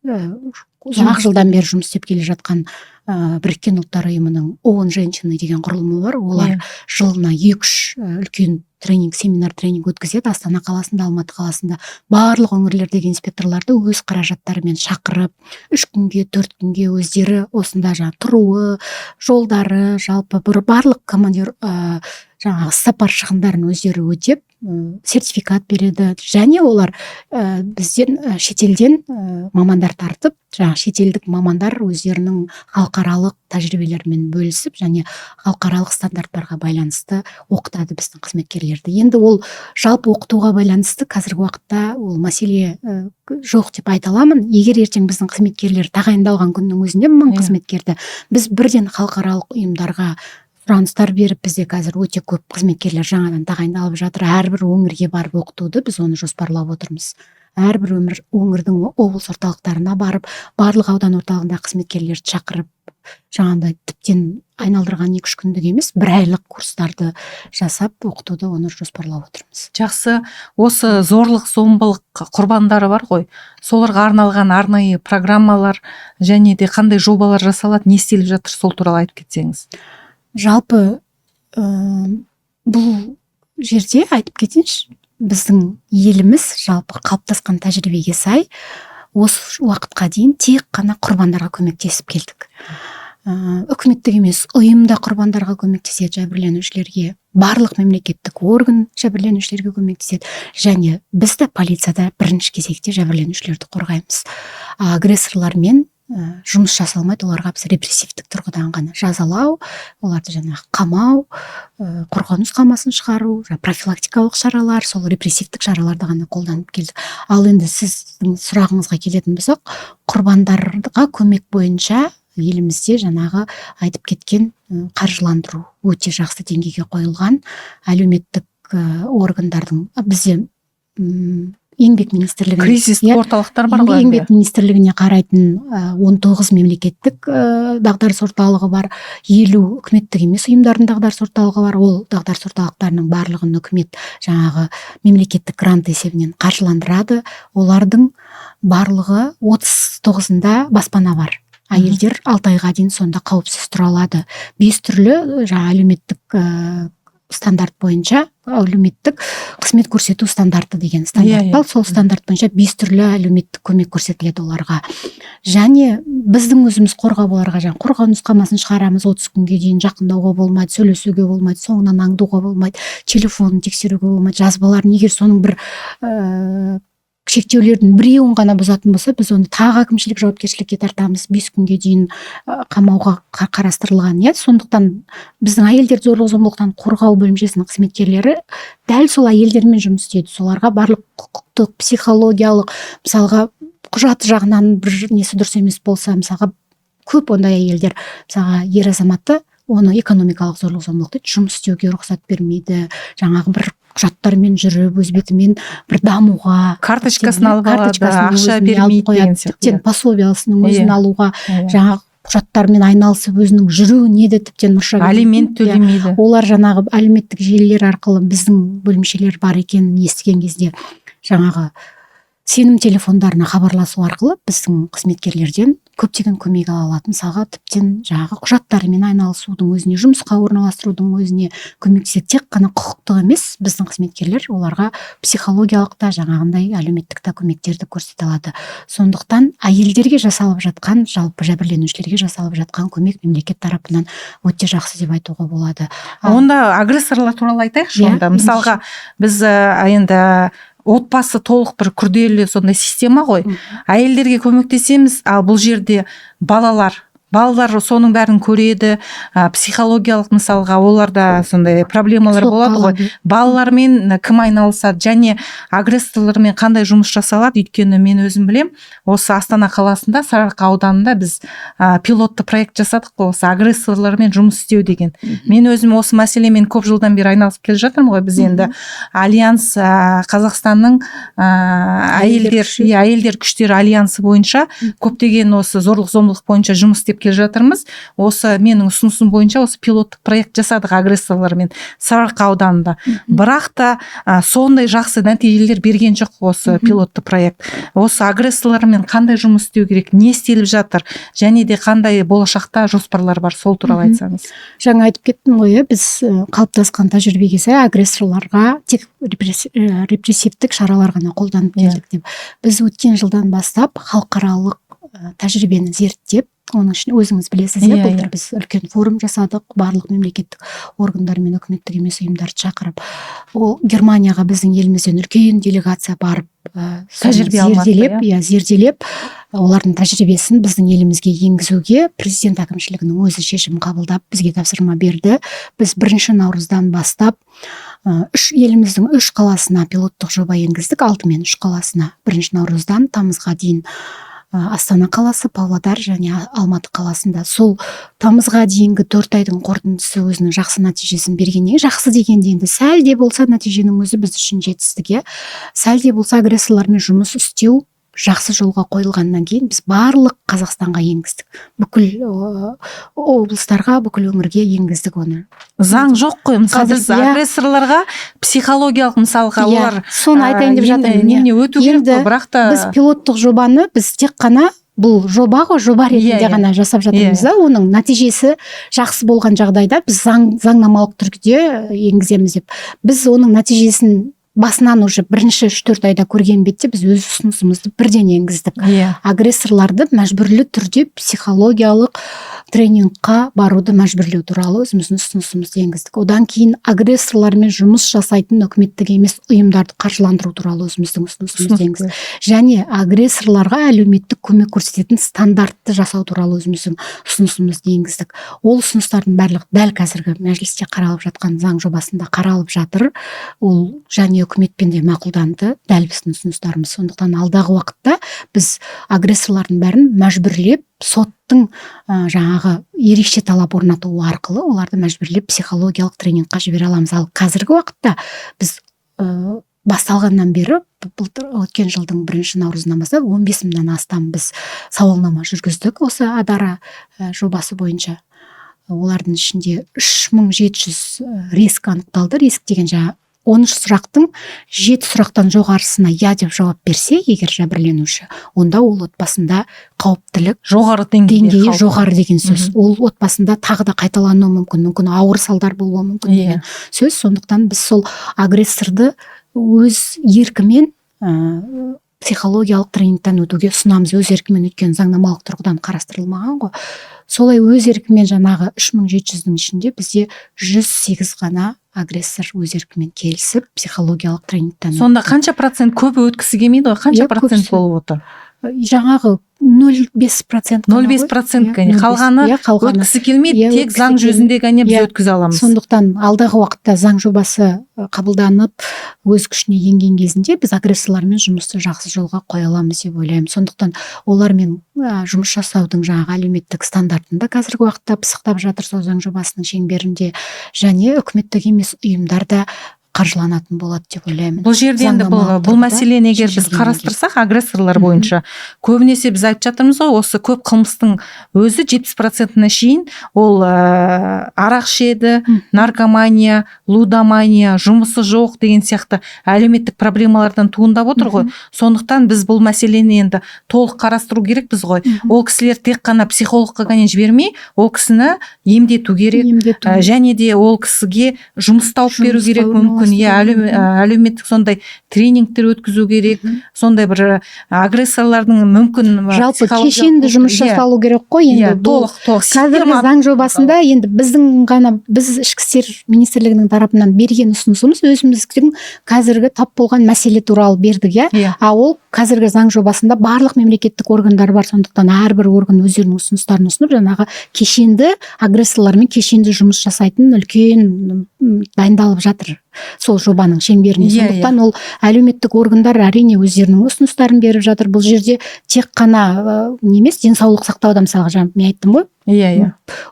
ұзақ жылдан бері жұмыс істеп келе жатқан Біріккен Ұлттар Ұйымының ООН женщины деген құрылымы бар. Олар жылына екі үш үлкен тренинг, семинар, тренинг өткізеді Астана қаласында, Алматы қаласында. Барлық өңірлердегі инспекторларды өз қаражаттарымен шақырып, 3 күнге, 4 күнге өздері осында жаңағы тұруы, жолдары, жалпы бір барлық командир жаңағы сапар шығындарын өздері өтеп. сертификат береді. Және олар бізден шетелден мамандар тартып, жаңағы шетелдік мамандар өздерінің халықаралық тәжірибелерімен бөлісіп және халықаралық стандарттарға байланысты оқытады біздің қызметкерлерді. Енді ол жалпы оқытуға байланысты қазіргі уақытта ол мәселе жоқ деп айта аламын. Егер ертең біздің қызметкерлер тағайындалған күннің өзінде 1000 қызметкерді біз бірден халықаралық ұйымдарға сұраныстар беріп, бізде қазір өте көп қызметкерлер жаңадан тағайындалып жатыр. Әрбір өңірге барып оқытуды біз оны жоспарлап отырмыз. Әрбір өңірдің облыс орталықтарына барып, барлық аудан орталығындағы қызметкерлерді шақырып, жаңағындай тіптен айналдырған 2-3 күндік емес, бір айлық курстарды жасап оқытуды, оны жоспарлап отырмыз. Жақсы. Осы зорлық зомбылық құрбандары бар ғой, соларға арналған арнайы программалар және де қандай жобалар жасалады, не істеліп жатыр, сол туралы айтып кетсеңіз. Жалпы бұл жерде айтып кетейінші, біздің еліміз жалпы қалыптасқан тәжірибеге сай осы уақытқа дейін тек қана құрбандарға көмектесіп келдік. Үкіметтік емес ұйым да құрбандарға көмектеседі, жәбірленушілерге, барлық мемлекеттік орган жәбірленушілерге көмектеседі және біз де, полицияда бірінші кезекте жәбірленушілерді қорғаймыз. А агрессорлармен жұмыс жасалмайды, оларға біз репрессивтік тұрғыдан ғана жазалау, оларды жаңағы қамау, қорғау нұсқамасын шығару, жаңа профилактикалық шаралар, сол репрессивтік шараларды ғана қолданып келдік. Ал енді сіздің сұрағыңызға келетін болсақ, құрбандарға көмек бойынша елімізде жаңағы айтып кеткен қаржыландыру өте жақсы деңгейге қойылған. Әлеуметтік органдардың, бізде Еңбек министрлігіне Кризистік орталықтар бар ғой Еңбек министрлігіне қарайтын 19 мемлекеттік дағдарыс орталығы бар, 50 үкіметтік емес ұйымдардың дағдарыс орталығы бар. Ол дағдарыс орталықтарының барлығын үкімет жаңағы мемлекеттік грант есебінен қаржыландырады. Олардың барлығы, 39-ында баспана бар, әйелдер 6 айға дейін сонда қауіпсіз тұра алады. Бес түрлі жаңа әлеуметтік стандарт бойынша, әлеуметтік қызмет көрсету стандарты деген стандарт Иә, иә. бар. Сол стандарт бойынша бес түрлі әлеуметтік көмек көрсетіледі оларға. Және біздің өзіміз қорғап, оларға жаңағы қорғау нұсқамасын шығарамыз: 30 күнге дейін жақындауға болмайды, сөйлесуге болмайды, соңынан аңдуға болмайды, телефонын тексеруге болмайды, жазбаларын. Егер соның бір шектеулердің біреуін ғана бұзатын болса, біз оны тағы әкімшілік жауапкершілікке тартамыз, 5 күнге дейін қамауға қарастырылған, иә. Сондықтан біздің әйелдерді зорлық зомбылықтан қорғау бөлімшесінің қызметкерлері дәл сол әйелдермен жұмыс істейді. Соларға барлық құқықтық, психологиялық, мысалға, құжат жағынан бір несі дұрыс емес болса, мысалға, көп ондай әйелдер, мысалға, ер азаматы оны экономикалық зорлық зомбылық дейді, жұмыс істеуге рұқсат бермейді, жаңағы бір құжаттармен жүріп, өз бетімен бір дамуға Карточкасын алып алады, карточкасының ақша өзіне алып бермейді қояды, деген сияқты. Тіптен пособиясының өзін алуға, жаңағы құжаттармен айналысып, өзінің жүруіне де тіптен мұрша бермейтін. Алимент төлемейді. Олар жаңағы әлеуметтік желілер арқылы біздің бөлімшелер бар екенін естіген кезде, жаңағы сенім телефондарына хабарласу арқылы біздің қызметкерлерден көптеген көмек ала алады. Мысалға, тіптен жаңағы құжаттарымен айналысудың өзіне, жұмысқа орналастырудың өзіне көмектеседі. Тек қана құқықтық емес, біздің қызметкерлер оларға психологиялық та, жаңағындай әлеуметтік та көмектерді көрсете алады. Сондықтан әйелдерге жасалып жатқан, жалпы жәбірленушілерге жасалып жатқан көмек мемлекет тарапынан өте жақсы деп айтуға болады. Онда агрессорлар туралы айтайықшы. Иә, онда мысалға, біз енді отбасы толық бір күрделі сондай система ғой. Әйелдерге көмектесеміз, ал бұл жерде балалар соның бәрін көреді, психологиялық, мысалға, оларда сондай проблемалар Соққы болады ғой. алады. Балалармен кім айналысады және агрессорлармен қандай жұмыс жасалады? Өйткені мен өзім білем, осы Астана қаласында, Сарыарқа ауданында біз пилотты проект жасадық қой, осы агрессорлармен жұмыс істеу деген. Мен өзім осы мәселемен көп жылдан бері айналысып келе жатырмын ғой. Біз енді альянс, Қазақстанның Әйелдер әйелдер күші. Иә, әйелдер күштері альянсы бойынша көптеген осы зорлық зомбылық бойынша жұмыс істеп келе жатырмыз. Осы менің ұсынысым бойынша осы пилоттық проект жасадық агрессорлармен Сарыарқа ауданында. Бірақ та сондай жақсы нәтижелер берген жоқ осы пилотты проект. Осы агрессорлармен қандай жұмыс істеу керек, не істеліп жатыр және де қандай болашақта жоспарлар бар, сол туралы айтсаңыз. Жаңа айтып кеттім ғой, иә, біз қалыптасқан тәжірибеге сай агрессорларға тек репрессивтік шаралар ғана қолданып келдік деп. Біз өткен жылдан бастап халықаралық тәжірибені зерттеп Оның ішінде өзіңіз білесіз, иә, Иә, былтыр біз үлкен форум жасадық, барлық мемлекеттік органдар мен үкіметтік емес ұйымдарды шақырып. Ол Германияға біздің елімізден үлкен делегация барып, соны Тәжірибе алмасты, зерделеп, иә, зерделеп, олардың тәжірибесін біздің елімізге енгізуге президент әкімшілігінің өзі шешім қабылдап, бізге тапсырма берді. Біз 1 наурыздан бастап үш еліміздің үш қаласына пилоттық жоба енгіздік. Алдымен үш қаласына 1 наурыздан тамызға дейін: Астана қаласы, Павлодар және Алматы қаласында. Сол тамызға дейінгі 4 айдың қорытындысы өзінің жақсы нәтижесін бергеннен кейін, жақсы дегенде енді сәл де болса нәтиженің өзі біз үшін жетістік, иә, сәл де болса агрессорлармен жұмыс істеу жақсы жолға қойылғаннан кейін, біз барлық Қазақстанға енгіздік, бүкіл облыстарға, бүкіл өңірге енгіздік оны. Заң жоқ қой, мысалы, Қазір, біз иә. агрессорларға психологиялық, мысалға, олар Соны айтайын деп жатырмын, иә. Немене өту керек Енді қой, бірақ та біз пилоттық жобаны, біз тек қана бұл жоба ғой, жоба ретінде Иә, иә. ғана жасап жатырмыз да. Оның нәтижесі жақсы болған жағдайда біз заңнамалық түрде енгіземіз деп. Біз оның нәтижесін басынан уже бірінші 3-4 айда көрген бетте біз өз ұсынысымызды бірден енгіздік: агрессорларды мәжбүрлі түрде психологиялық тренингқа баруды мәжбүрлеу туралы өзіміздің ұсынысымызды енгіздік. Одан кейін агрессорлармен жұмыс жасайтын үкіметтік емес ұйымдарды қаржыландыру туралы өзіміздің ұсынысымызды енгіздік және агрессорларға әлеуметтік көмек көрсететін стандартты жасау туралы өзіміздің ұсынысымызды енгіздік. Ол ұсыныстардың барлығы дәл қазіргі мәжілісте қаралып жатқан заң жобасында қаралып жатыр. Ол және үкіметпен де мақұлданды дәл біздің ұсыныстарымыз. Сондықтан алдағы уақытта біз агрессорлардың бәрін мәжбүрлеп, соттың жаңағы ерекше талап орнатуы арқылы оларды мәжбүрлеп психологиялық тренингқа жібере аламыз. Ал қазіргі уақытта біз басталғаннан бері, былтыр, өткен жылдың 1 наурызынан бастап 15 мыңнан астам біз сауалнама жүргіздік осы Адара жобасы бойынша. Олардың ішінде 3700 риск анықталды. Риск деген жаңа 13 сұрақтың жеті сұрақтан жоғарысына «иә» деп жауап берсе егер жәбірленуші, онда ол отбасында қауіптілік жоғары деңгейде, деңгейі қауіп. жоғары деген сөз. Ол отбасында тағы да қайталануы мүмкін, мүмкін ауыр салдар болуы мүмкін деген сөз. Сондықтан біз сол агрессорды өз еркімен психологиялық тренингтен өтуге ұсынамыз, өз еркімен, өйткені заңнамалық тұрғыдан қарастырылмаған ғой. Солай өз еркімен жаңағы 3700-дің ішінде бізде 108 ғана агрессор өз еркімен келісіп психологиялық тренингтен Сонда өтті. қанша процент? Көбі өткісі келмейді ғой. Қанша Иә, процент көбісі. болып отыр? Жаңағы 0,5% ғана 0,5% ғой. ғана. Иә, Қалғаны 0,5, иә, қалғаны. өткісі келмейді. Иә, Тек өткісі заң келмейді. жүзінде ғана біз өткізе аламыз. Сондықтан алдағы уақытта заң жобасы қабылданып, өз күшіне енген кезінде біз агрессорлармен жұмысты жақсы жолға қоя аламыз деп ойлаймын. Сондықтан олармен жұмыс жасаудың жаңағы әлеуметтік стандартын да қазіргі уақытта пысықтап жатыр сол заң жобасының шеңберінде және үкіметтік емес ұйымдар да қаржыланатын болады деп ойлаймын. Бұл жерде енді бұл, Заңнамалық бұл тұрғыда мәселені егер біз шешілгеннен кейін. қарастырсақ, агрессорлар бойынша көбінесе біз айтып жатырмыз ғой, осы көп қылмыстың өзі 70%-іне шейін ол арақ ішеді, наркомания, лудомания, жұмысы жоқ деген сияқты әлеуметтік проблемалардан туындап отыр ғой. Сондықтан біз бұл мәселені енді толық қарастыру керекпіз ғой. Ол кісілер тек қана психологқа ғана жібермей, ол кісіні емдету керек. Емдету. Және де ол кісіге жұмыс тауып беру Жұмысқа керек мүмкін, иә, орналастыру. Әлеуметтік сондай тренингтер өткізу керек. Сондай бір агрессорлардың мүмкін Жалпы психологиялық кешенді жұмыс жасалу керек қой енді. Бұл Толық қазіргі система. заң жобасында енді біздің ғана, біз Ішкі істер министрлігінің тарапынан берген ұсынысымыз, өзіміздің қазіргі тап болған мәселе туралы бердік, иә. А ол қазіргі заң жобасында барлық мемлекеттік органдар бар, сондықтан әрбір орган өздерінің ұсыныстарын ұсынып, жаңағы кешенді агрессорлармен кешенді жұмыс жасайтын үлкен дайындалып жатыр сол жобаның шеңберінде. Иә. Сондықтан ол әлеуметтік органдар, әрине, өздерінің ұсыныстарын беріп жатыр. Бұл жерде тек қана не емес, денсаулық сақтауда, мысалға, жаңа мен айттым ғой, иә иә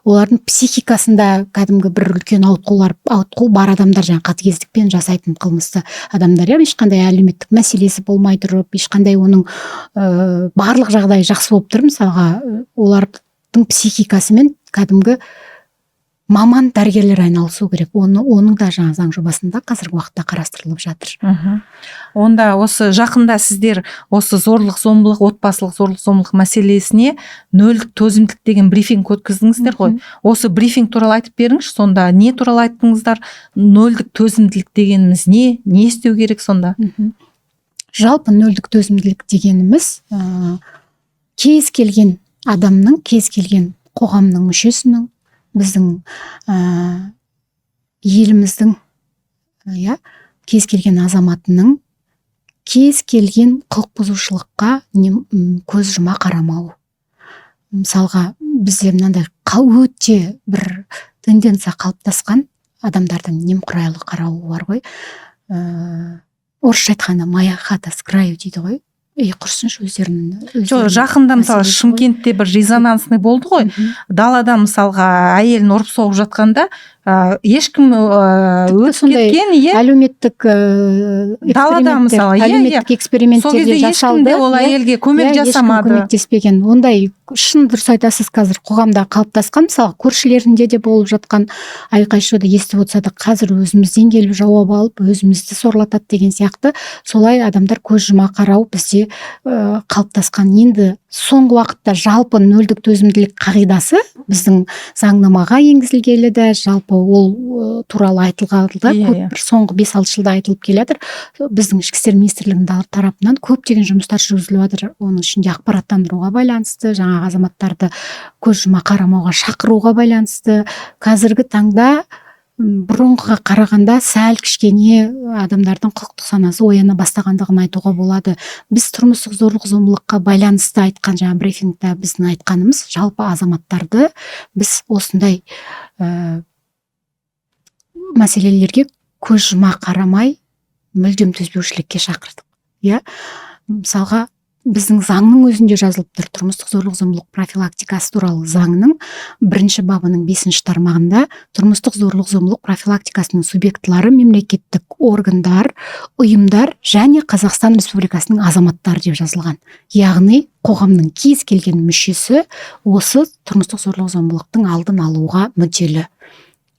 олардың психикасында кәдімгі бір үлкен ауытқу бар адамдар, жаңағы қатыгездікпен жасайтын қылмысты адамдар, иә, ешқандай әлеуметтік мәселесі болмай тұрып, ешқандай оның барлық жағдайы жақсы болып тұр, мысалға, олардың психикасымен кәдімгі маман дәрігерлер айналысу керек. Оны, оның да жаңа заң жобасында қазіргі уақытта қарастырылып жатыр. Онда осы жақында сіздер осы зорлық зомбылық, отбасылық зорлық зомбылық мәселесіне нөлдік төзімділік деген брифинг өткіздіңіздер ғой. Осы брифинг туралы айтып беріңізші. Сонда не туралы айттыңыздар? Нөлдік төзімділік дегеніміз не? Не істеу керек сонда? Жалпы нөлдік төзімділік дегеніміз кез келген Адамның, кез келген қоғамның мүшесінің, біздің еліміздің, иә, кез келген азаматының кез келген құқық бұзушылыққа көз жұма қарамауы. Мысалға, бізде мынандай өте бір тенденция қалыптасқан, адамдардың немқұрайлы қарауы бар ғой. Орысша айтқанда, «моя хата с краю» дейді ғой. Ей, құрысыншы, өздерінің Жоқ, жақында, мысалы, мәселесі ғой. Шымкентте бір резонансный болды ғой. Далада, мысалға, әйелін ұрып соғып жатқанда, ешкім Тіпті өтіп сондай кеткен, иә. әлеуметтік Далада, эксперименттер, мысалы, иә. әлеуметтік Сол эксперименттер кезде де ешкім жасалды, де ол иә. әйелге көмек Иә, ешкім жасамады. көмектеспеген. Ондай шын, дұрыс айтасыз, қазір қоғамда қалыптасқан, мысалы, көршілерінде де болып жатқан айқай шуды естіп отырса да, қазір өзімізден келіп жауап алып, өзімізді сорлатады деген сияқты, солай адамдар көз жұма қарау бізде қалыптасқан. Енді соңғы уақытта жалпы нөлдік төзімділік қағидасы біздің заңнамаға енгізілгелі де, жалпы ол туралы айтылғалы да көп, бір соңғы 5-6 жылда айтылып келе жатыр. Біздің Ішкі істер министрлігінің тарапынан көптеген жұмыстар жүргізіліп жатыр, оның ішінде ақпараттандыруға байланысты, жаңағы азаматтарды көз жұма қарамауға шақыруға байланысты. Қазіргі таңда бұрынғыға қарағанда сәл кішкене адамдардың құқықтық санасы ояна бастағандығын айтуға болады. Біз тұрмыстық зорлық зомбылыққа байланысты айтқан жаңа брифингта біздің айтқанымыз, жалпы азаматтарды біз осындай мәселелерге көз жұма қарамай, мүлдем төзбеушілікке шақырдық, иә. Мысалға, біздің заңның өзінде жазылып тұр, тұрмыстық зорлық зомбылық профилактикасы туралы заңның бірінші бабының бесінші тармағында: тұрмыстық зорлық зомбылық профилактикасының субъектылары мемлекеттік органдар, ұйымдар және Қазақстан Республикасының азаматтары деп жазылған. Яғни қоғамның кез келген мүшесі осы тұрмыстық зорлық зомбылықтың алдын алуға мүдделі,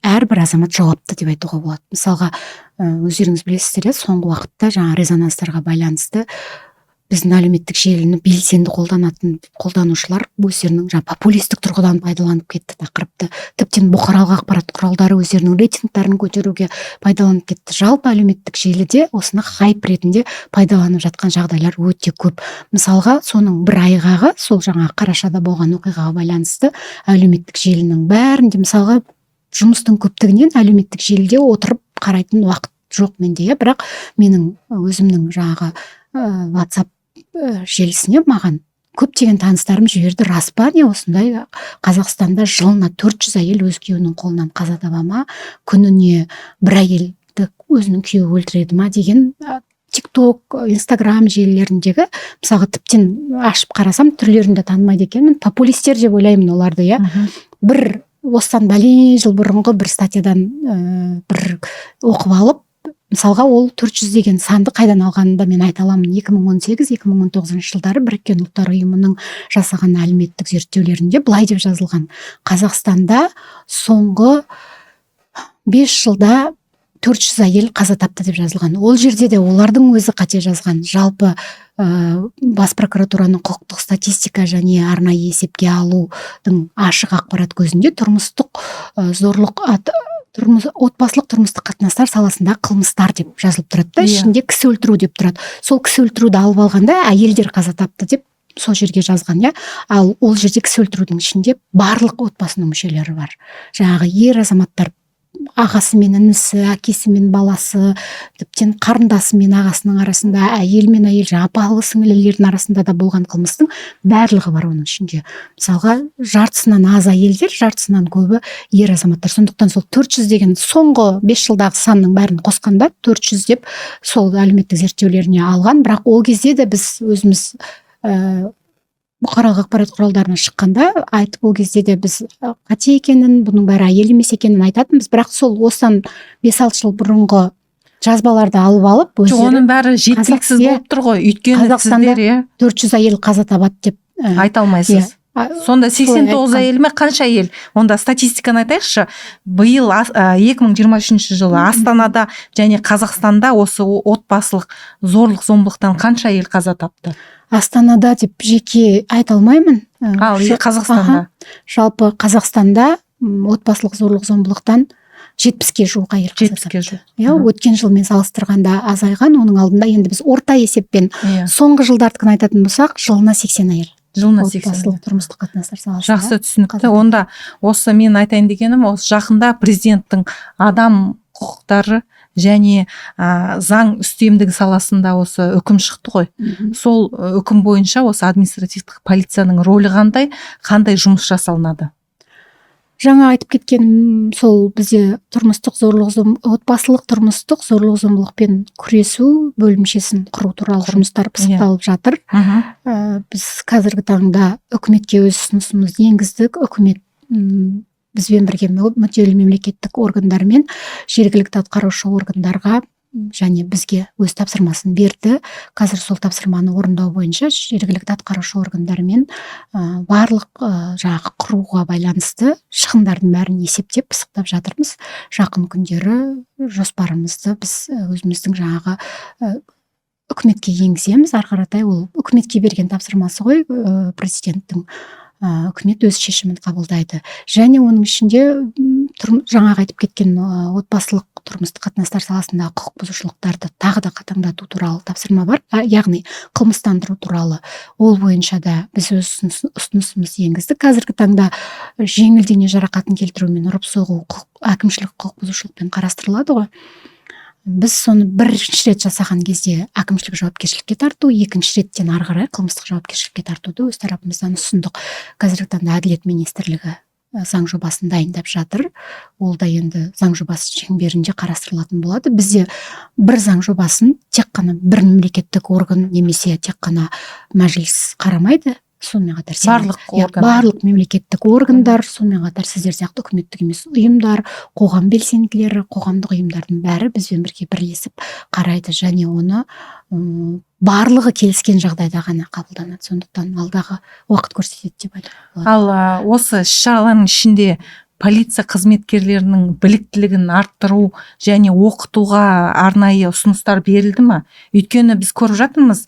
әрбір азамат жауапты деп айтуға болады. Мысалға, өздеріңіз білесіздер, иә, соңғы уақытта жаңа резонанстарға байланысты біздің әлеуметтік желіні белсенді қолданатын қолданушылар өздерінің жаңа популистік тұрғыдан пайдаланып кетті тақырыпты. Тіптен бұқаралық ақпарат құралдары өздерінің рейтингтарын көтеруге пайдаланып кетті. Жалпы әлеуметтік желіде осыны хайп ретінде пайдаланып жатқан жағдайлар өте көп. Мысалға, соның бір айғағы сол жаңа қарашада болған оқиғаға байланысты әлеуметтік желінің бәрінде, мысалға, жұмыстың көптігінен әлеуметтік желіде отырып қарайтын уақыт жоқ менде, иә, бірақ менің өзімнің жаңағы WhatsApp желісіне маған көптеген таныстарым жіберді: рас па, не, осындай Қазақстанда жылына 400 әйел өз күйеуінің қолынан қаза таба ма, күніне бір әйелді өзінің күйеуі өлтіреді ма деген. Тик Ток, Инстаграм желілеріндегі, мысалға, тіптен ашып қарасам, түрлерін де танымайды екенмін, популистер деп ойлаймын оларды, иә. Бір осыдан бәлен жыл бұрынғы бір статьядан бір оқып алып, мысалға, ол 400 деген санды қайдан алғанын да мен айта аламын. 2018-2019 жылдары Біріккен Ұлттар Ұйымының жасаған әлеуметтік зерттеулерінде былай деп жазылған: Қазақстанда соңғы 5 жылда 400 әйел қаза тапты деп жазылған. Ол жерде де олардың өзі қате жазған. Жалпы бас прокуратураның құқықтық статистика және арнайы есепке алудың ашық ақпарат көзінде тұрмыстық зорлық тұрмыс, отбасылық тұрмыстық қатынастар саласында қылмыстар деп жазылып тұрады да, ішінде кісі өлтіру деп тұрады. Сол кісі өлтіруді алып алғанда, әйелдер қаза тапты деп сол жерге жазған, иә. Ал ол жерде кісі өлтірудің ішінде барлық отбасының мүшелері бар, жаңағы ер азаматтар, ағасы мен інісі, әкесі мен баласы, тіптен қарындасы мен ағасының арасында, әйел мен әйел, жаңағы апалы сіңілілердің арасында да болған қылмыстың барлығы бар оның ішінде. Мысалға, жартысынан аз әйелдер, жартысынан көбі ер азаматтар. Сондықтан сол 400 деген соңғы 5 жылдағы санның бәрін қосқанда 400 деп сол әлеуметтік зерттеулеріне алған. Бірақ ол кезде де біз өзіміз бұқаралық ақпарат құралдарына шыққанда айтып, ол кезде де біз қате екенін, бұның бәрі әйел емес екенін айтатынбыз. Бірақ сол осыдан 5-6 жыл бұрынғы жазбаларды алып алып, Жоқ, өздері оның бәрі жеткіліксіз иә. болып тұр ғой, өйткені Қазақстанда сіздер, иә, 400 әйел қаза табады деп айта алмайсыз. Иә. Сонда 89 Солай. әйел ме, қанша әйел онда? Статистиканы айтайықшы. Биыл 2023 жылы Астанада және Қазақстанда осы отбасылық зорлық зомбылықтан қанша әйел қаза тапты? Астанада деп жеке айта алмаймын. Ал Қазақстанда? Аха. Жалпы Қазақстанда отбасылық зорлық зомбылықтан 70-ке жуық әйел қаза 70-ке тапты. жуық. Иә, өткен жылмен салыстырғанда азайған. Оның алдында, енді біз орта есеппен соңғы жылдардікін айтатын болсақ, жылына 80 әйел. Жылына 80. Отбасылық тұрмыстық қатынастар саласында. Жақсы, түсінікті. Қазір. Онда осы мен айтайын дегенім, осы жақында президенттің адам құқықтары және заң үстемдігі саласында осы үкім шықты ғой. Сол үкім бойынша осы административтік полицияның рөлі қандай, қандай жұмыс жасалынады? Жаңа айтып кеткенім сол, бізде тұрмыстық зорлық отбасылық тұрмыстық зорлық зомбылықпен күресу бөлімшесін құру туралы жұмыстар пысықталып жатыр. Біз қазіргі таңда үкіметке өз ұсынысымызды енгіздік. Үкімет бізбен бірге мүдделі мемлекеттік органдар мен жергілікті атқарушы органдарға және бізге өз тапсырмасын берді. Қазір сол тапсырманы орындау бойынша жергілікті атқарушы органдармен барлық жаңағы құруға байланысты шығындардың бәрін есептеп, пысықтап жатырмыз. Жақын күндері жоспарымызды біз өзіміздің жаңағы үкіметке енгіземіз. Ары қаратай ол үкіметке берген тапсырмасы ғой президенттің. Үкімет өз шешімін қабылдайды. Және оның ішінде жаңағы айтып кеткен отбасылық тұрмыстық қатынастар саласындағы құқық бұзушылықтарды тағы да қатаңдату туралы тапсырма бар, яғни қылмыстандыру туралы. Ол бойынша да біз өз ұсынысымызды енгіздік. Қазіргі таңда жеңіл дене жарақатын келтіру мен ұрып соғу әкімшілік құқық бұзушылықпен қарастырылады ғой. Біз соны бірінші рет жасаған кезде әкімшілік жауапкершілікке тарту, екінші реттен ары қарай қылмыстық жауапкершілікке тартуды өз тарапымыздан ұсындық. Қазіргі таңда Әділет министрлігі заң жобасын дайындап жатыр. Ол да енді заң жобасы шеңберінде қарастырылатын болады. Бізде бір заң жобасын тек қана бір мемлекеттік орган немесе тек қана мәжіліс қарамайды, сонымен қатар Сенат. Барлық Иә, орган. барлық мемлекеттік органдар, сонымен қатар сіздер сияқты үкіметтік емес ұйымдар, қоғам белсенділері, қоғамдық ұйымдардың бәрі бізбен бірге бірлесіп қарайды және оны барлығы келіскен жағдайда ғана қабылданады. Сондықтан алдағы уақыт көрсетеді деп айтуға болады. Ал осы іс шаралардың ішінде полиция қызметкерлерінің біліктілігін арттыру және оқытуға арнайы ұсыныстар берілді ма? Өйткені біз көріп жатырмыз,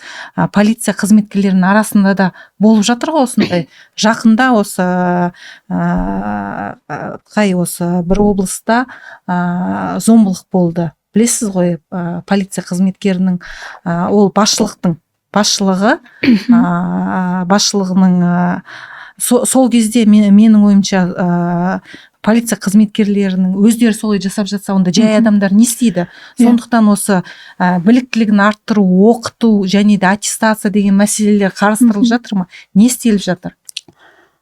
полиция қызметкерлерінің арасында да болып жатыр ғой осындай. Жақында осы қай осы бір облыста зомбылық болды, білесіз ғой, полиция қызметкерінің, ол басшылықтың басшылығы, басшылығының, сол кезде менің ойымша, полиция қызметкерлерінің өздері солай жасап жатса, онда жай адамдар не істейді? Сондықтан осы біліктілігін арттыру, оқыту және де аттестация деген мәселелер қарастырылып жатыр ма? Не істеліп жатыр?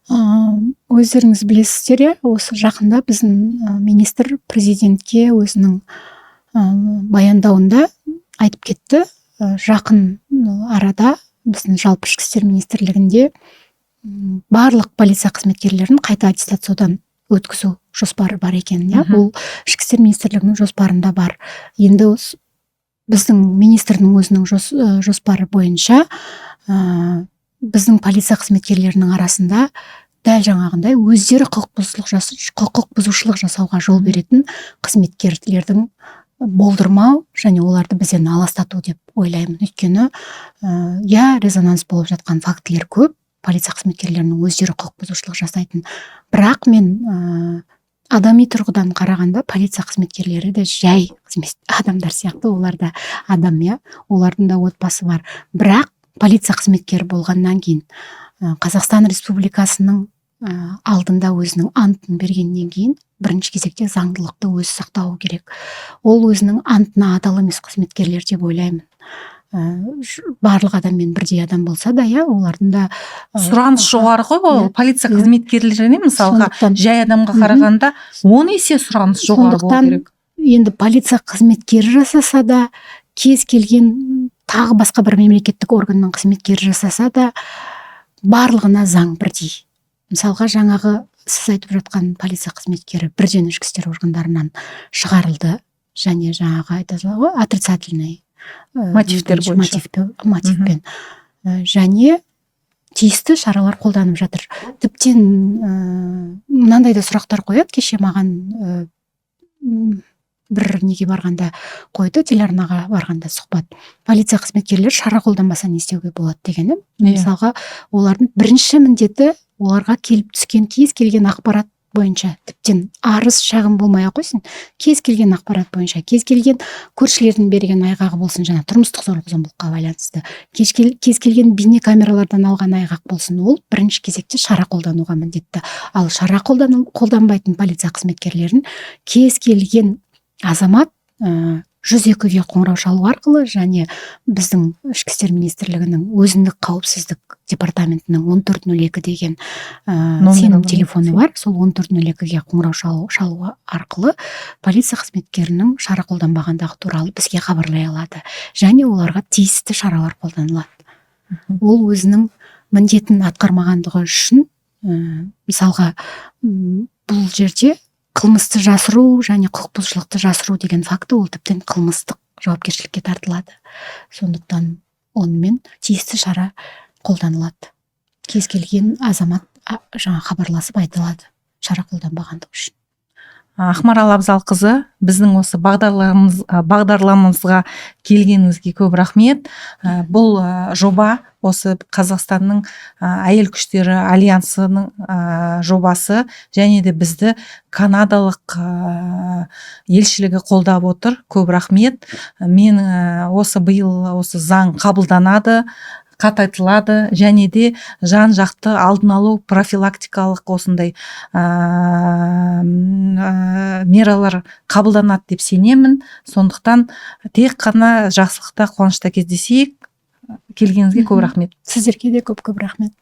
Өздеріңіз білесіздер, иә, осы жақында біздің министр президентке өзінің баяндауында айтып кетті. Жақын арада біздің жалпы Ішкі істер министрлігінде барлық полиция қызметкерлерін қайта аттестациядан өткізу жоспары бар екен, иә. Бұл Ішкі істер министрлігінің жоспарында бар. Енді біздің министрдің өзінің жоспары бойынша біздің полиция қызметкерлерінің арасында дәл жаңағындай өздері құқық бұзушылық жасауға жол беретін қызметкерлердің болдырмау және оларды бізден аластату деп ойлаймын. Өйткені иә, резонанс болып жатқан фактілер көп, полиция қызметкерлерінің өздері құқық бұзушылық жасайтын. Бірақ мен адами тұрғыдан қарағанда, полиция қызметкерлері де жай қызмет адамдар сияқты, олар да адам, иә, олардың да отбасы бар. Бірақ полиция қызметкері болғаннан кейін, Қазақстан Республикасының алдында өзінің антын бергеннен кейін, бірінші кезекте заңдылықты өзі сақтауы керек. Ол өзінің антына адал емес қызметкерлер деп ойлаймын. Барлық адаммен бірдей адам болса да, иә, олардың да Сұраныс жоғары ғой ол полиция қызметкерлеріне, мысалға, жай адамға қарағанда 10 есе сұраныс жоғары болу Сондықтан керек. енді полиция қызметкері жасаса да, кез келген тағы басқа бір мемлекеттік органның қызметкері жасаса да, барлығына заң бірдей. Мысалға, жаңағы сіз айтып жатқан полиция қызметкері бірден ішкі істер органдарынан шығарылды және жаңағы айтады ғой, отрицательный Мотивтер бойынша. Мотивпен. Және тиісті шаралар қолданып жатыр. Тіптен мынандай да сұрақтар қояды. Кеше маған бір неге барғанда қойды, телеарнаға барғанда сұхбат: полиция қызметкерлері шара қолданбаса, не істеуге болады дегені. Мысалға, олардың бірінші міндеті оларға келіп түскен кез келген ақпарат бойынша, тіптен арыз шағым болмай ақ қойсын, кез келген ақпарат бойынша, кез келген көршілердің берген айғағы болсын, жаңа тұрмыстық зорлық зомбылыққа байланысты кез келген бейнекамералардан алған айғақ болсын, ол бірінші кезекте шара қолдануға міндетті. Ал шара қолданбайтын полиция қызметкерлерін кез келген азамат 102-ге қоңырау шалу арқылы және біздің Ішкі істер министрлігінің өзіндік қауіпсіздік департаментінің 1402 деген Номері сенім бар. телефоны бар. Сол 1402-ге қоңырау шалу арқылы полиция қызметкерінің шара қолданбағандығы туралы бізге хабарлай алады және оларға тиісті шаралар қолданылады. Ол өзінің міндетін атқармағандығы үшін, мысалға, бұл жерде қылмысты жасыру және құқық бұзушылықты жасыру деген факті, ол тіптен қылмыстық жауапкершілікке тартылады. Сондықтан онымен тиісті шара қолданылады. Кез келген азамат жаңа хабарласып айта алады шара қолданбағандығы үшін. Ақмарал Абзалқызы, біздің осы бағдарламамызға келгеніңізге көп рахмет. Бұл жоба осы Қазақстанның әйел күштері альянсының жобасы және де бізді канадалық елшілігі қолдап отыр. Көп рахмет. Мен осы биыл осы заң қабылданады, қатайтылады және де жан жақты алдын алу, профилактикалық осындай мералар қабылданады деп сенемін. Сондықтан тек қана жақсылықта, қуанышта кездесейік. Келгеніңізге көп рахмет. Сіздерге де көп көп рахмет.